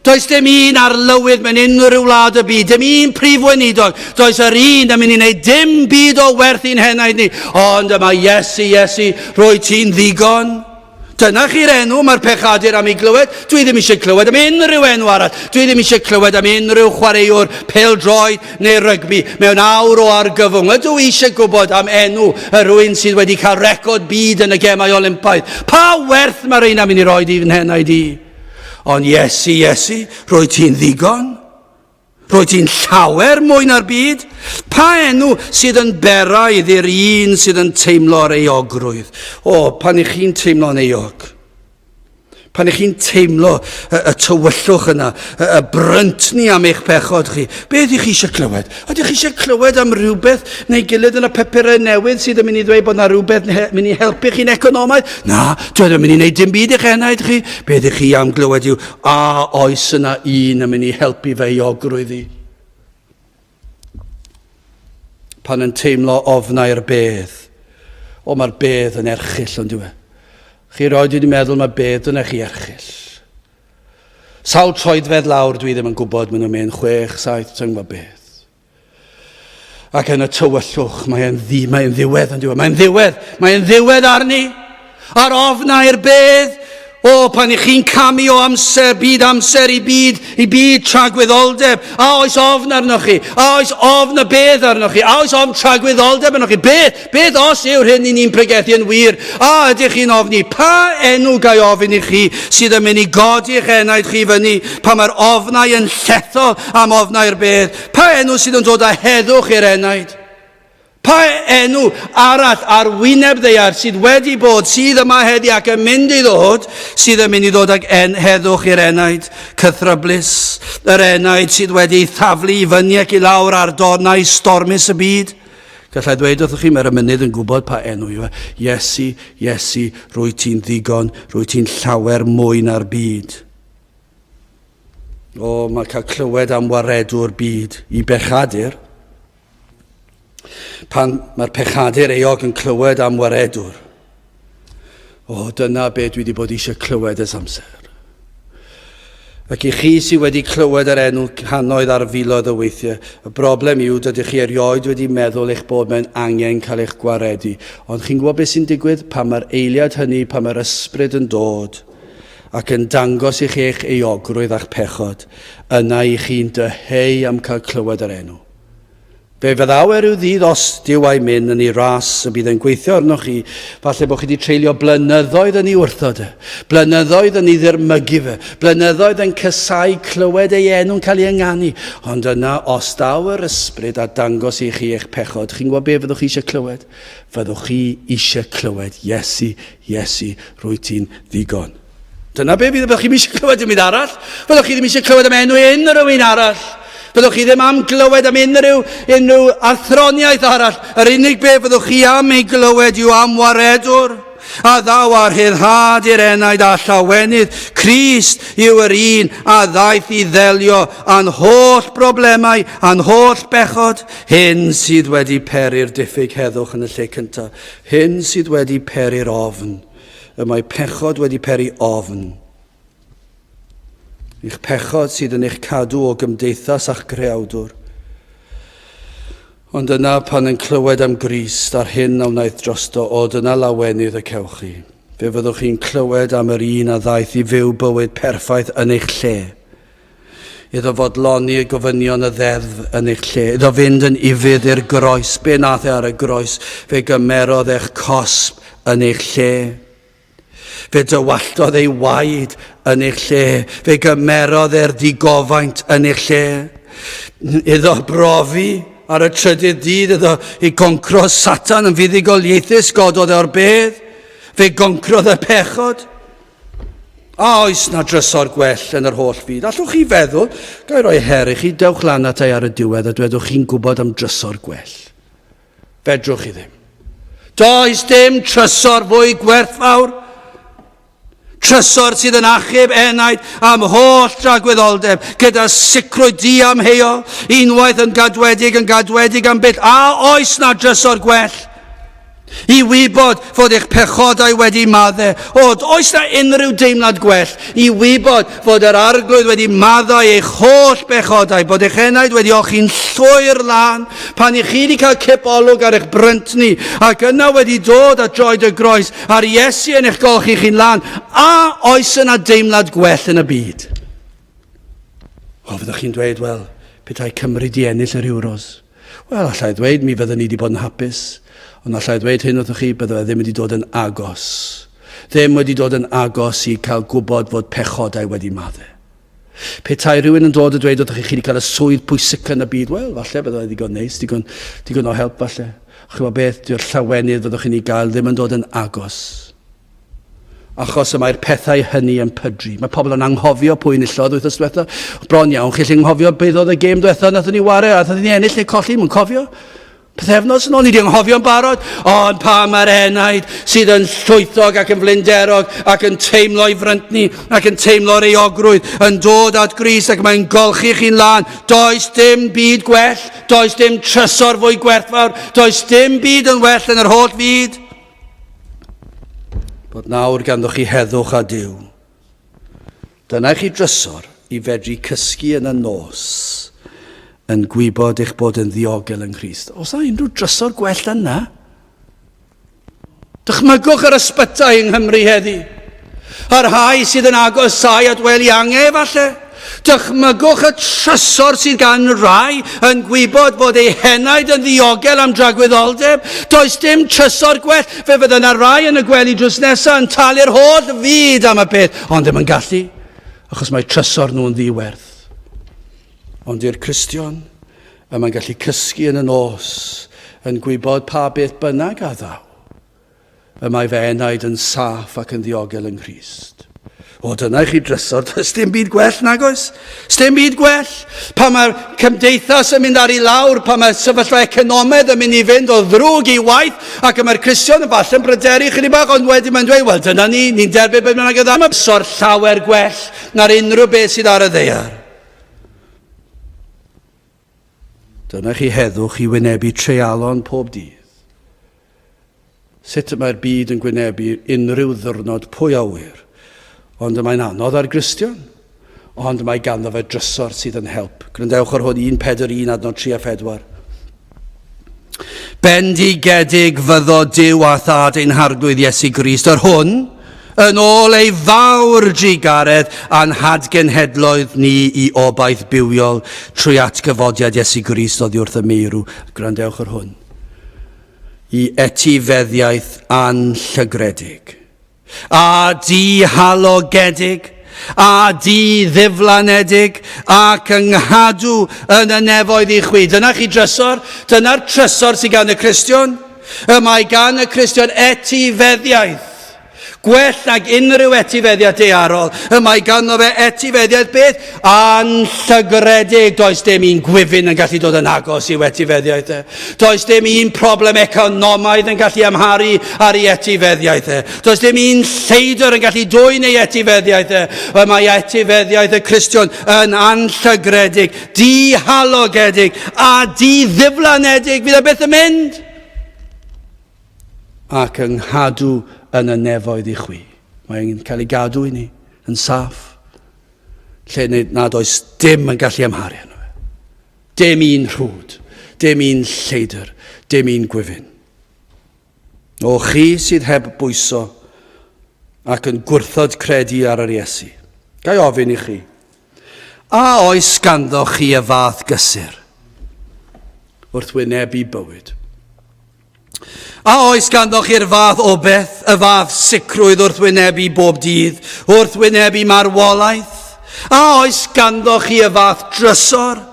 S1: Does dim un arlywydd mewn unrhyw wlad y byd, dim un prif weinidog, does yr un yn mynd i wneud dim byd o werth i'n henaid ni. Ond yma, Iesu, Iesu, rwy ti'n ddigon. Dyna chi'r enw mae'r pechadur am ei glywed. Dwi ddim eisiau clywed am unrhyw enw arall. Dwi ddim eisiau clywed am unrhyw chwaraewr pêl-droed neu rygbi mewn awr o argyfwng. Ydw i eisiau gwybod am enw y rhywun sydd wedi cael record byd yn y Gemau Olympaidd. Pa werth mae'r un am mynd i roed i fy nhenaid i? Ond Iesu, Iesu, rwy ti'n ddigon. Rwyt ti'n llawer mwy na'r byd. Pa enw sydd yn beraidd i'r un sydd yn teimlo'r euogrwydd? O, pan ych chi'n teimlo'n euog. Pan ych chi'n teimlo y, y tywyllwch yna, y, y bryntni am eich pechod chi, beth ych chi eisiau clywed? Ydych chi eisiau clywed am rhywbeth neu gilydd yn y papurau newydd sydd yn mynd i ddweud bod yna rhywbeth mynd i helpu chi'n economaidd? Na, dwi ddim yn mynd i wneud dim byd i'ch enaid chi. Beth ych chi am glywed yw, A oes yna un yn mynd i helpu fe euogrwydd i? Pan yn teimlo ofnau'r bedd. O, mae'r bedd yn erchyll, ond yw e? Chi roed wedi meddwl mae bedd dyna chi erchyll. Sawl troedfedd lawr dwi ddim yn gwybod, maen nhw'n mynd chwech, saith, ti'n gwybod beth. Ac yn y tywyllwch, mae'n ddi, mae'n ddiwedd yn diwedd. Mae'n ddiwedd, mae'n ddiwedd arni. Ar ofnau'r bedd. O, pan i chi'n camu o amser, byd amser i byd, i byd tragwyddoldeb. A oes ofn arnoch chi? A oes ofn y bedd arnoch chi? A oes ofn tragwyddoldeb arnoch chi? Beth, beth os yw'r hyn i ni'n pregethu yn wir? A ydych chi'n ofni? Pa enw gai ofyn i chi sydd yn mynd i godi eich enaid chi fyny pan mae'r ofnau yn llethol am ofnau'r bedd? Pa enw sydd yn dod â heddwch i'r enaid? Pa enw arall ar wyneb ddaear sydd wedi bod, sydd yma heddi ac yn mynd i ddod, sydd yn mynd i ddod ag en heddwch i'r enaid cythryblus, yr enaid sydd wedi ei thaflu i fyny ac i lawr ar dornau stormus y byd? Gallai ddweud wrthych chi, mae'r ymynydd yn gwybod pa enw yw e. Iesu, Iesu, rwy ti'n ddigon, rwy ti'n llawer mwy na'r byd. O, mae cael clywed am waredwr byd i bechadur. Pan mae'r pechadur eog yn clywed am waredwr, o, dyna be dwi wedi bod eisiau clywed ers amser. Ac i chi sydd wedi clywed yr enw cannoedd ar filoedd o weithiau, y broblem yw dydych chi erioed wedi meddwl eich bod mewn angen cael eich gwaredu. Ond chi'n gwybod beth sy'n digwydd? Pan mae'r eiliad hynny, pan mae'r ysbryd yn dod, ac yn dangos i chi eich euogrwydd a'ch pechod, yna i chi'n dyheu am cael clywed yr enw. Fe fyddaw e rhyw ddydd os Duw a'i myn yn ei ras y bydd e'n gweithio arnoch chi, falle bod chi wedi treulio blynyddoedd yn ei wrthod e, blynyddoedd yn ei ddirmygu fe, blynyddoedd yn cysau clywed ei enw'n cael ei ynganu, ond yna os daw yr ysbryd a dangos i chi eich pechod, chi'n gwybod be fyddwch chi eisiau clywed? Fyddwch chi eisiau clywed Iesu, Iesu, rwyt ti'n ddigon. Dyna be fydd, byddwch chi ddim eisiau clywed dim byd arall. Byddwch chi ddim eisiau clywed am enw unrhyw un arall. Byddwch chi ddim am glywed am unrhyw, unrhyw athroniaeth arall. Yr unig beth fyddwch chi am ei glywed yw am waredwr a ddaw â rhyddhad i'r enaid a llawenydd. Crist yw yr un a ddaeth i ddelio â'n holl broblemau, â'n holl bechod. Hyn sydd wedi peri'r diffyg heddwch yn y lle cyntaf. Hyn sydd wedi peri'r ofn. Y mae pechod wedi peri ofn. Eich pechod sydd yn eich cadw o gymdeithas a'ch creawdwr. Ond yna pan yn clywed am Grist a'r hyn a wnaeth drosto, o dyna lawenydd y cewch chi. Fe fyddwch chi'n clywed am yr un a ddaeth i fyw bywyd perffaith yn eich lle. Iddo fodloni y gofynion y ddeddf yn eich lle. Iddo fynd yn ufudd i'r groes. Be nath e ar y groes? Fe gymerodd eich cosb yn eich lle. Fe dywalltodd ei waed yn eich lle. Fe gymerodd e'r digofaint yn eich lle. Iddo brofi ar y trydydd dydd iddo i goncro Satan yn fuddugoliaethus, gododd e o'r bedd. Fe goncrodd y pechod. A oes na drysor gwell yn yr holl fyd? Allwch chi feddwl? Ga i roi her i chi, dewch lan ata i ar y diwedd a dwedwch chi'n gwybod am drysor gwell. Fedrwch chi ddim. Does dim trysor fwy gwerthfawr. Trysor sydd yn achub enaid am holl dragwyddoldeb, gyda sicrwydd diamheuol, unwaith yn gadwedig yn gadwedig am byth. A oes na drysor gwell? I wybod fod eich pechodau wedi madde. O, oes na unrhyw deimlad gwell i wybod fod yr Arglwydd wedi maddau eich holl bechodau, bod eich enaid wedi olchi'n llwyr lân, pan i chi wedi cael cip olwg ar eich bryntni, ac yna wedi dod at droed y groes, a'r Iesu yn eich golchi chi'n lân, a oes yna deimlad gwell yn y byd? O, fyddwch chi'n dweud, wel, petai Cymru di ennill yr Euros. Wel, allai ddweud, mi fydden ni wedi bod yn hapus. Ond allai ddweud hyn wrthych chi, bydde fe ddim wedi dod yn agos. Ddim wedi dod yn agos i cael gwybod fod pechodau wedi madde. Petai rhywun yn dod a dweud wrthych chi, chi wedi cael y swydd pwysica yn y byd, wel, falle bydde fe ddigon neis, digon, digon o help falle. Chymod beth, dyw'r llawenydd fyddwch chi'n ei gael ddim yn dod yn agos. Achos y mae'r pethau hynny yn pydru. Mae pobl yn anghofio pwy enillodd wythnos diwetha. Bron iawn, chi'n gallu anghofio beth oedd y gêm diwetha nathon ni ware, a nathon ni ennill neu colli, mwyn cofio. Pythefnos yn ôl, ni wedi anghofio'n barod, ond pa mae'r enaid sydd yn llwythog ac yn flinderog ac yn teimlo ei fryntni ac yn teimlo'r euogrwydd yn dod at Grist ac mae'n golchi chi'n lân. Does dim byd gwell, does dim trysor fwy gwerthfawr, does dim byd yn well yn yr holl fyd. Bod nawr ganddoch chi heddwch a Duw. Dyna i chi drysor i fedru cysgu yn y nos yn gwybod eich bod yn ddiogel yng Nghrist. Oes na unrhyw drysor gwell yna? Dychmygwch yr ysbytai yng Nghymru heddi. A'r rhai sydd yn agosáu at wely ange, falle. Dychmygwch y trysor sydd gan rai yn gwybod bod eu henaid yn ddiogel am dragwyddoldeb. Does dim trysor gwell. Fe fydda yna rai yn y gwely drws nesaf yn talu'r holl fyd am y peth, ond ddim yn gallu, achos mae trysor nhw'n ddiwerth. Ond i'r Cristion, y mae'n gallu cysgu yn y nos, yn gwybod pa beth bynnag a ddaw. Y mae fy enaid yn saff ac yn ddiogel yng Nghrist. O, dyna i chi drysor, does dim byd gwell nag oes? Dim byd gwell. Pa mae'r cymdeithas yn mynd ar ei lawr, pa mae'r sefyllfa economaidd yn mynd i fynd o ddrwg i waith, ac y mae'r Cristion yn falle'n bryderu chydig bach, ond wedyn mae'n dweud, wel dyna ni, ni'n derbyn beth bynnag y dda. Mae trysor llawer gwell na'r unrhyw beth sydd ar y ddaear. Dyna chi heddwch i wynebu treialon pob dydd. Sut y mae'r byd yn gwynebu unrhyw ddiwrnod pwy a ŵyr. Ond y mae'n anodd ar Gristion. Ond mae ganddo fe drysor sydd yn help. Gwrandewch ar hwn 1 Pedr 1 adnod 3 a 4. Bendigedig fyddo Duw a Thad ein Harglwydd Iesu Grist, yr hwn, yn ôl ei fawr drugaredd a'n hadgenhedloedd ni i obaith bywiol trwy atgyfodiad Iesu Grist oddi wrth y meirw. Gwrandewch ar hwn. I etifeddiaeth anllygredig, a dihalogedig, a di-ddiflanedig, ac yng nghadw yn y nefoedd i chwi. Dyna chi drysor, dyna'r trysor sydd gan y Cristion. Y mae gan y Cristion etifeddiaeth. Gwell nag unrhyw etifeddiaeth daearol, y mae ganddo fe etifeddiaeth beth? Anllygredig. Does dim un gwyfyn yn gallu dod yn agos i'w etifeddiaeth e. Does dim un problem economaidd yn gallu amharu ar ei etifeddiaeth e. Does dim un lleidr yn gallu dwyn ei etifeddiaeth e. Y mae etifeddiaeth y Cristion yn anllygredig, dihalogedig a di-ddiflanedig. Fydd e byth yn mynd. Ac yng nghadw yn y nefoedd i chwi. Mae'n cael ei gadw i ni yn saff, lle nad oes dim yn gallu amharu arno fe. Dim un rhwd, dim un lleidr, dim un gwyfyn. O chi sydd heb bwyso ac yn gwrthod credu ar yr Iesu, ga i ofyn i chi, A oes ganddo chi y fath gysur wrth wynebu bywyd? A oes ganddo chi'r fath obeth, y fath sicrwydd wrth wynebu bob dydd, wrth wynebu marwolaeth? A oes ganddo chi y fath drysor?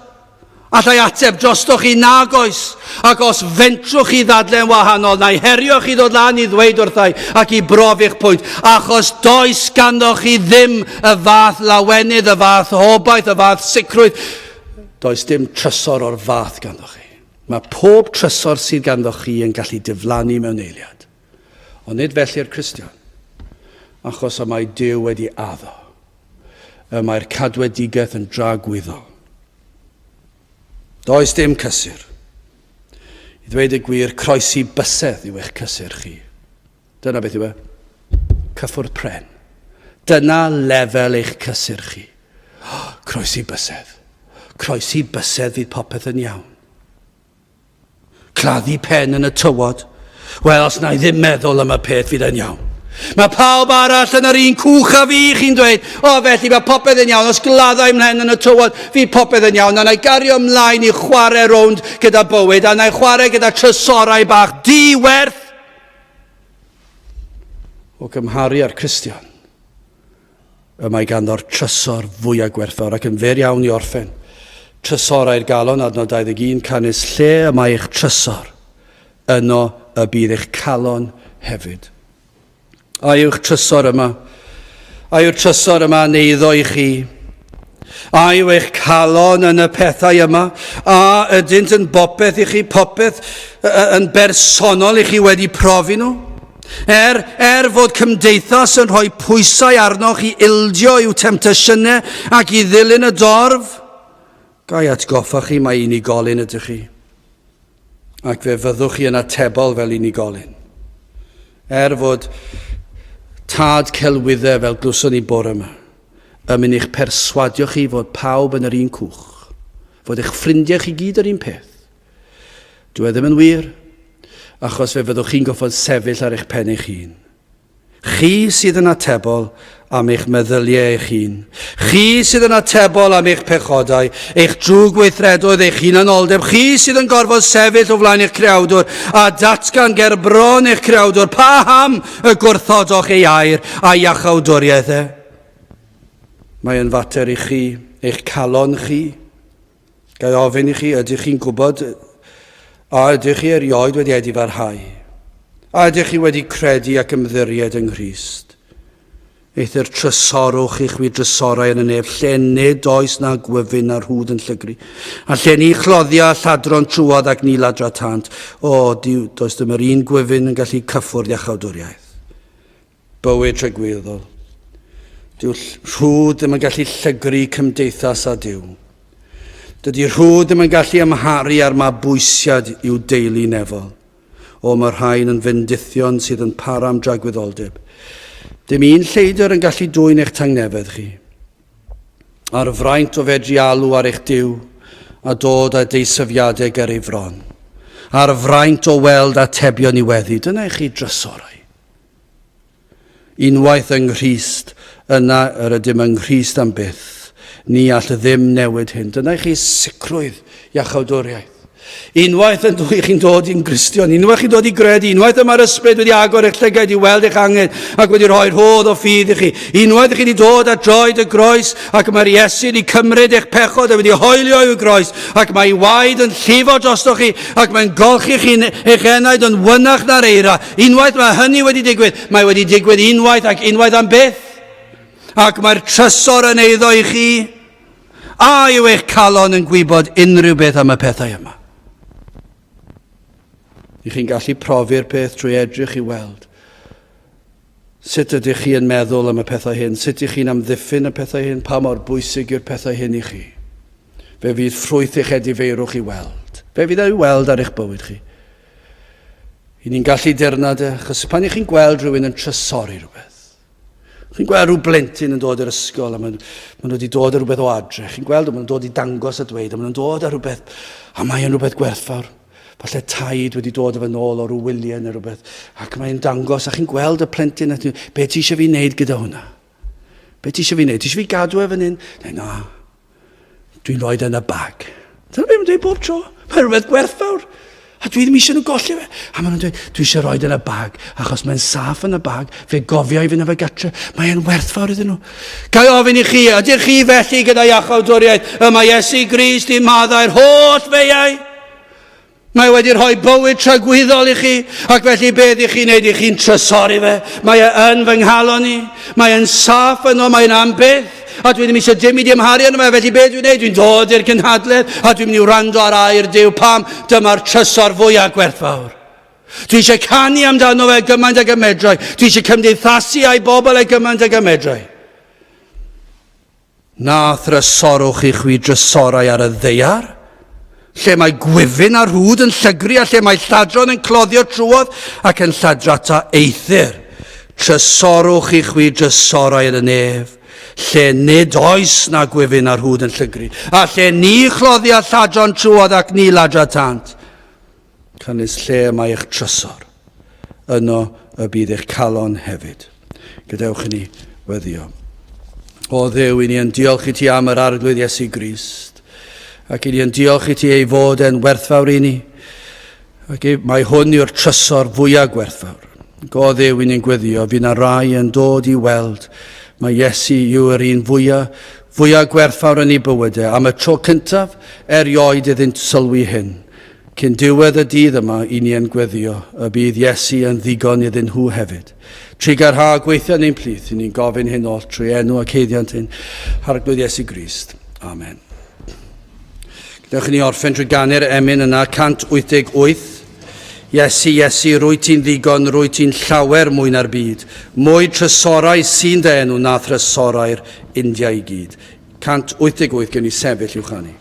S1: Allai ateb drostoch chi nag oes, ac os fentrwch chi ddadle'n wahanol, na i herio chi ddod lan i ddweud wrthai ac i brofi'ch pwynt, achos does ganddo chi ddim y fath lawenydd, y fath obaith, y fath sicrwydd. Does dim trysor o'r fath ganddo chi. Mae pob trysor sydd ganddoch chi yn gallu diflannu mewn eiliad. Ond nid felly'r Cristion, achos y mae Duw wedi addo. Y mae'r cadwedigaeth yn dragwyddol. Does dim cysur. I ddweud y gwir, croesi bysedd yw eich cysur chi. Dyna beth yw e. Cyffwrdd pren. Dyna lefel eich cysur chi. Oh, croesi bysedd. Croesi bysedd fydd popeth yn iawn. Claddu pen yn y tywod. Wel, os na i ddim meddwl am y peth fydd e'n iawn. Mae pawb arall yn yr un cwch a fi, chi'n dweud. O, felly mae popeth yn iawn. Os gladdau mhen yn y tywod, fydd popeth yn iawn. A na i gario ymlaen i chwarae rownd gyda bywyd, a na i chwarae gyda trysorau bach di-werth. O gymharu â'r Cristion, y mae ganddo'r trysor fwyaf gwerthfawr ac yn fer iawn i orffen. Trysorau'r galon, adnod 21, canys lle y mae eich trysor, yno y bydd eich calon hefyd. A yw'ch trysor yma? A yw'r trysor yma yn eiddo i chi? A yw eich calon yn y pethau yma? A ydynt yn bopeth i chi, popeth yn bersonol i chi wedi profi nhw? Er, er fod cymdeithas yn rhoi pwysau arnoch i ildio i'w temtasiynau ac i ddilyn y dorf, ga i atgoffa chi mai unigolyn ydych chi. Ac fe fyddwch chi yn atebol fel unigolyn. Er fod tad celwyddau fel glwson ni bore yma, yn mynd i'ch perswadio chi fod pawb yn yr un cwch, fod eich ffrindiau chi gyd yr un peth. Dyw e ddim yn wir, achos fe fyddwch chi'n goffod sefyll ar eich pen eich hun. Chi sydd yn atebol am eich meddyliau eich hun. Chi sydd yn atebol am eich pechodau, eich drwgweithredoedd, eich hunanoldeb. Chi sydd yn gorfod sefyll o flaen eich creawdwr a datgan ger bron eich creawdwr paham y gwrthodoch ei air a'i iachawdwriaeth e. Mae yn fater i chi, eich calon chi. Ga i ofyn i chi, ydych chi'n gwybod a ydych chi erioed wedi edifarhau? A ydych chi wedi credu ac ymddiried yng Nghrist? Eithr trysorwch i chwi drysorau yn y nef, lle nid oes na gwyfyn na rhwd yn llygru, a lle ni chloddia lladron trwodd ac ni ladratant. O, diw, does dim yr un gwyfyn yn gallu cyffwrdd iachawdwriaeth. Bywyd tragwyddol. Dyw rhwd ddim yn gallu llygru cymdeithas â Duw. Dydy rhwd ddim yn gallu amharu ar mabwysiad i'w deulu nefol. O, mae rhain yn fendithion sydd yn para am dragwyddoldeb. Dim un lleidr yn gallu dwyn eich tangnefedd chi. A'r fraint o fedru alw ar eich Duw a dod â deisyfiadau ger ei fron. A'r fraint o weld atebion i weddi. Dyna i chi drysorau. Unwaith yng Nghrist, yna yr ydym yng Nghrist am byth. Ni all ddim newid hyn. Dyna i chi sicrwydd iachawdwriaeth. Unwaith yn dwi chi'n dod i'n Gristion, unwaith chi'n dod i gredu, unwaith y mae'r ysbryd wedi agor eich llygaid i weld eich angen ac wedi rhoi rhodd o ffydd i chi, unwaith chi wedi dod at droed y groes ac mae'r Iesu wedi cymryd eich pechod a wedi hoelio i'w groes ac mae waed yn llifo drostoch chi ac mae'n golchi chi eich enaid yn wynach na'r eira, Unwaith mae hynny wedi digwydd, mae wedi digwydd unwaith ac unwaith am byth. Ac mae'r trysor yn eiddo i chi. A yw eich calon yn gwybod unrhyw beth am y pethau yma? I chi'n gallu profi'r peth trwy edrych i weld sut ydych chi yn meddwl am y pethau hyn, sut ydych chi'n amddiffyn y pethau hyn, pa mor bwysig yw'r pethau hyn i chi. Fe fydd ffrwyth eich edifeirwch i weld. Fe fydd ei weld ar eich bywyd chi. I ni'n gallu dirnad e, achos pan ych chi'n gweld rhywun yn trysori rhywbeth, chi'n gweld rhyw blentyn yn dod i'r ysgol a maen, maen nhw wedi dod â rhywbeth o adre, chi'n gweld maen nhw'n dod i dangos a dweud, a maen nhw'n dod â rhywbeth, a mae'n rhywbeth gwerthfawr. Falle taid wedi dod efo nôl o rhyw wyliau neu rhywbeth, ac mae'n dangos, a chi'n gweld y plentyn, a ti'n, be ti eisiau fi wneud gyda hwnna? Be ti eisiau fi wneud? Ti eisiau fi gadw e fan hyn? Neu na. Dwi'n rhoi yn y bag. Dyna beth mae'n dweud bob tro. Mae'n rhywbeth gwerthfawr. A dwi ddim eisiau nhw golli fe. A maen nhw'n dweud, dwi eisiau rhoi yn y bag, achos mae'n saff yn y bag, fe gofio i fynd â fe gatre. Mae'n werthfawr iddyn nhw. Ga i ofyn i chi, ydych chi felly gyda iachawdwriaeth y mae Iesu Grist i maddau'r holl feiau? Mae wedi rhoi bywyd tragwyddol i chi, ac felly beth i chi'n neud i chi'n trysori fe? Mae e yn fy nghalon i, mae e'n saff yno, mae'n am byth, a dwi ddim eisiau dim i di amharu arno fe, felly beth dwi'n neud? Dwi'n dod i'r gynhadledd, a dwi'n mynd i wrando ar air Duw. Pam? Dyma'r trysor fwyaf gwerthfawr. Dwi eisiau canu amdano fe gymaint ag y medrai. Dwi eisiau cymdeithasu â'i bobl e gymaint ag y medrai. Na thrysorwch i chwi drysorau ar y ddaear, lle mae gwyfyn a rhwd yn llygru a lle mae lladron yn cloddio trwodd ac yn lladrata eithr. Trysorwch i chwi drysorau yn y nef, lle nid oes na gwyfyn a rhwd yn llygru, a lle ni chloddia lladron trwodd ac ni ladratant. Canys lle y mae eich trysor, yno y bydd eich calon hefyd. Gadewch i ni weddio. O Dduw, i ni yn diolch i ti am yr Arglwydd Iesu Grist, ac i ni yn diolch i ti ei fod e'n werthfawr i ni, ac mae hwn yw'r trysor fwyaf gwerthfawr. Go Dduw, i ni'n gweddio, fydd na rai yn dod i weld mae Iesu yw'r un fwyaf, fwyaf gwerthfawr yn ei bywydau. Am y tro cyntaf erioed iddynt sylwi hyn. Cyn diwedd y dydd yma, i ni yn gweddio y bydd Iesu yn ddigon iddyn nhw hefyd. Trugarha gweithio yn ein plith, i ni'n gofyn hyn oll trwy enw ac haeddiant ein Harglwydd Iesu Grist. Amen. Gadewch i ni orffen trwy ganu'r emyn yna, 188. Iesu, Iesu, rwy ti'n ddigon, rwy ti'n llawer mwy na'r byd. Mwy trysorau sy'n dy enw na thrysorau'r India i gyd. 188, gewn ni sefyll i'w chanu.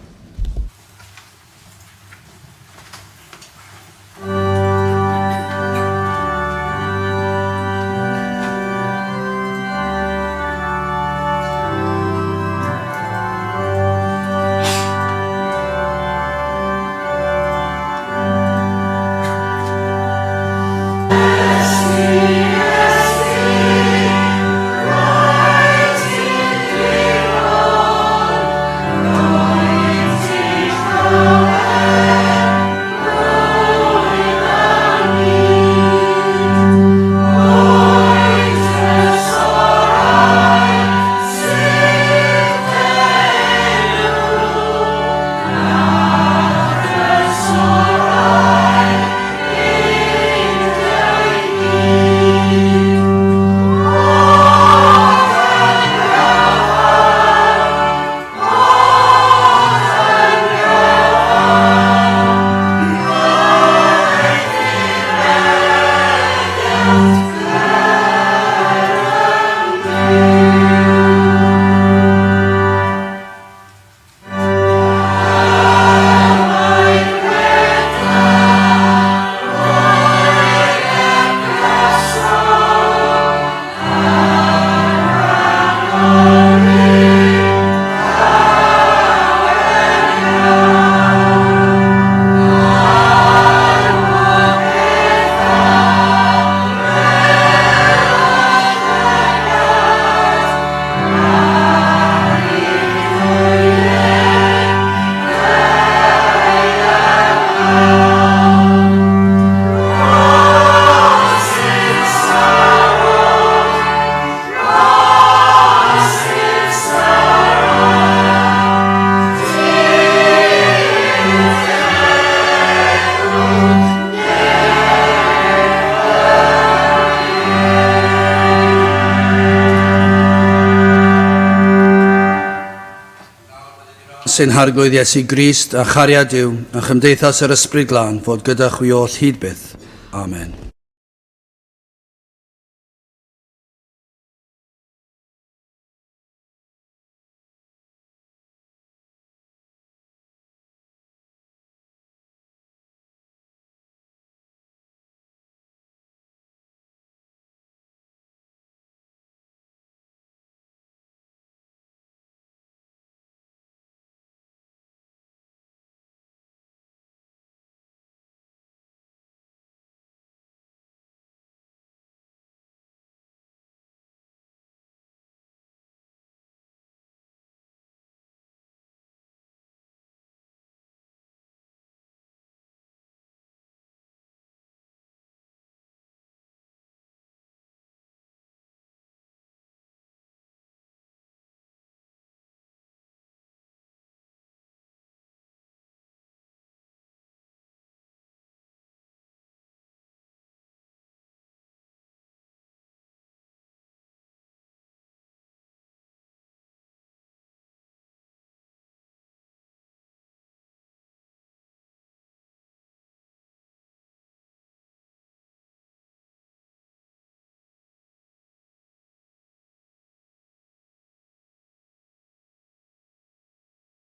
S1: Sy'n Harglwydd Iesu Grist a chariad Duw a chymdeithas yr Ysbryd Glân fod gyda chwi oll hyd byth. Amen.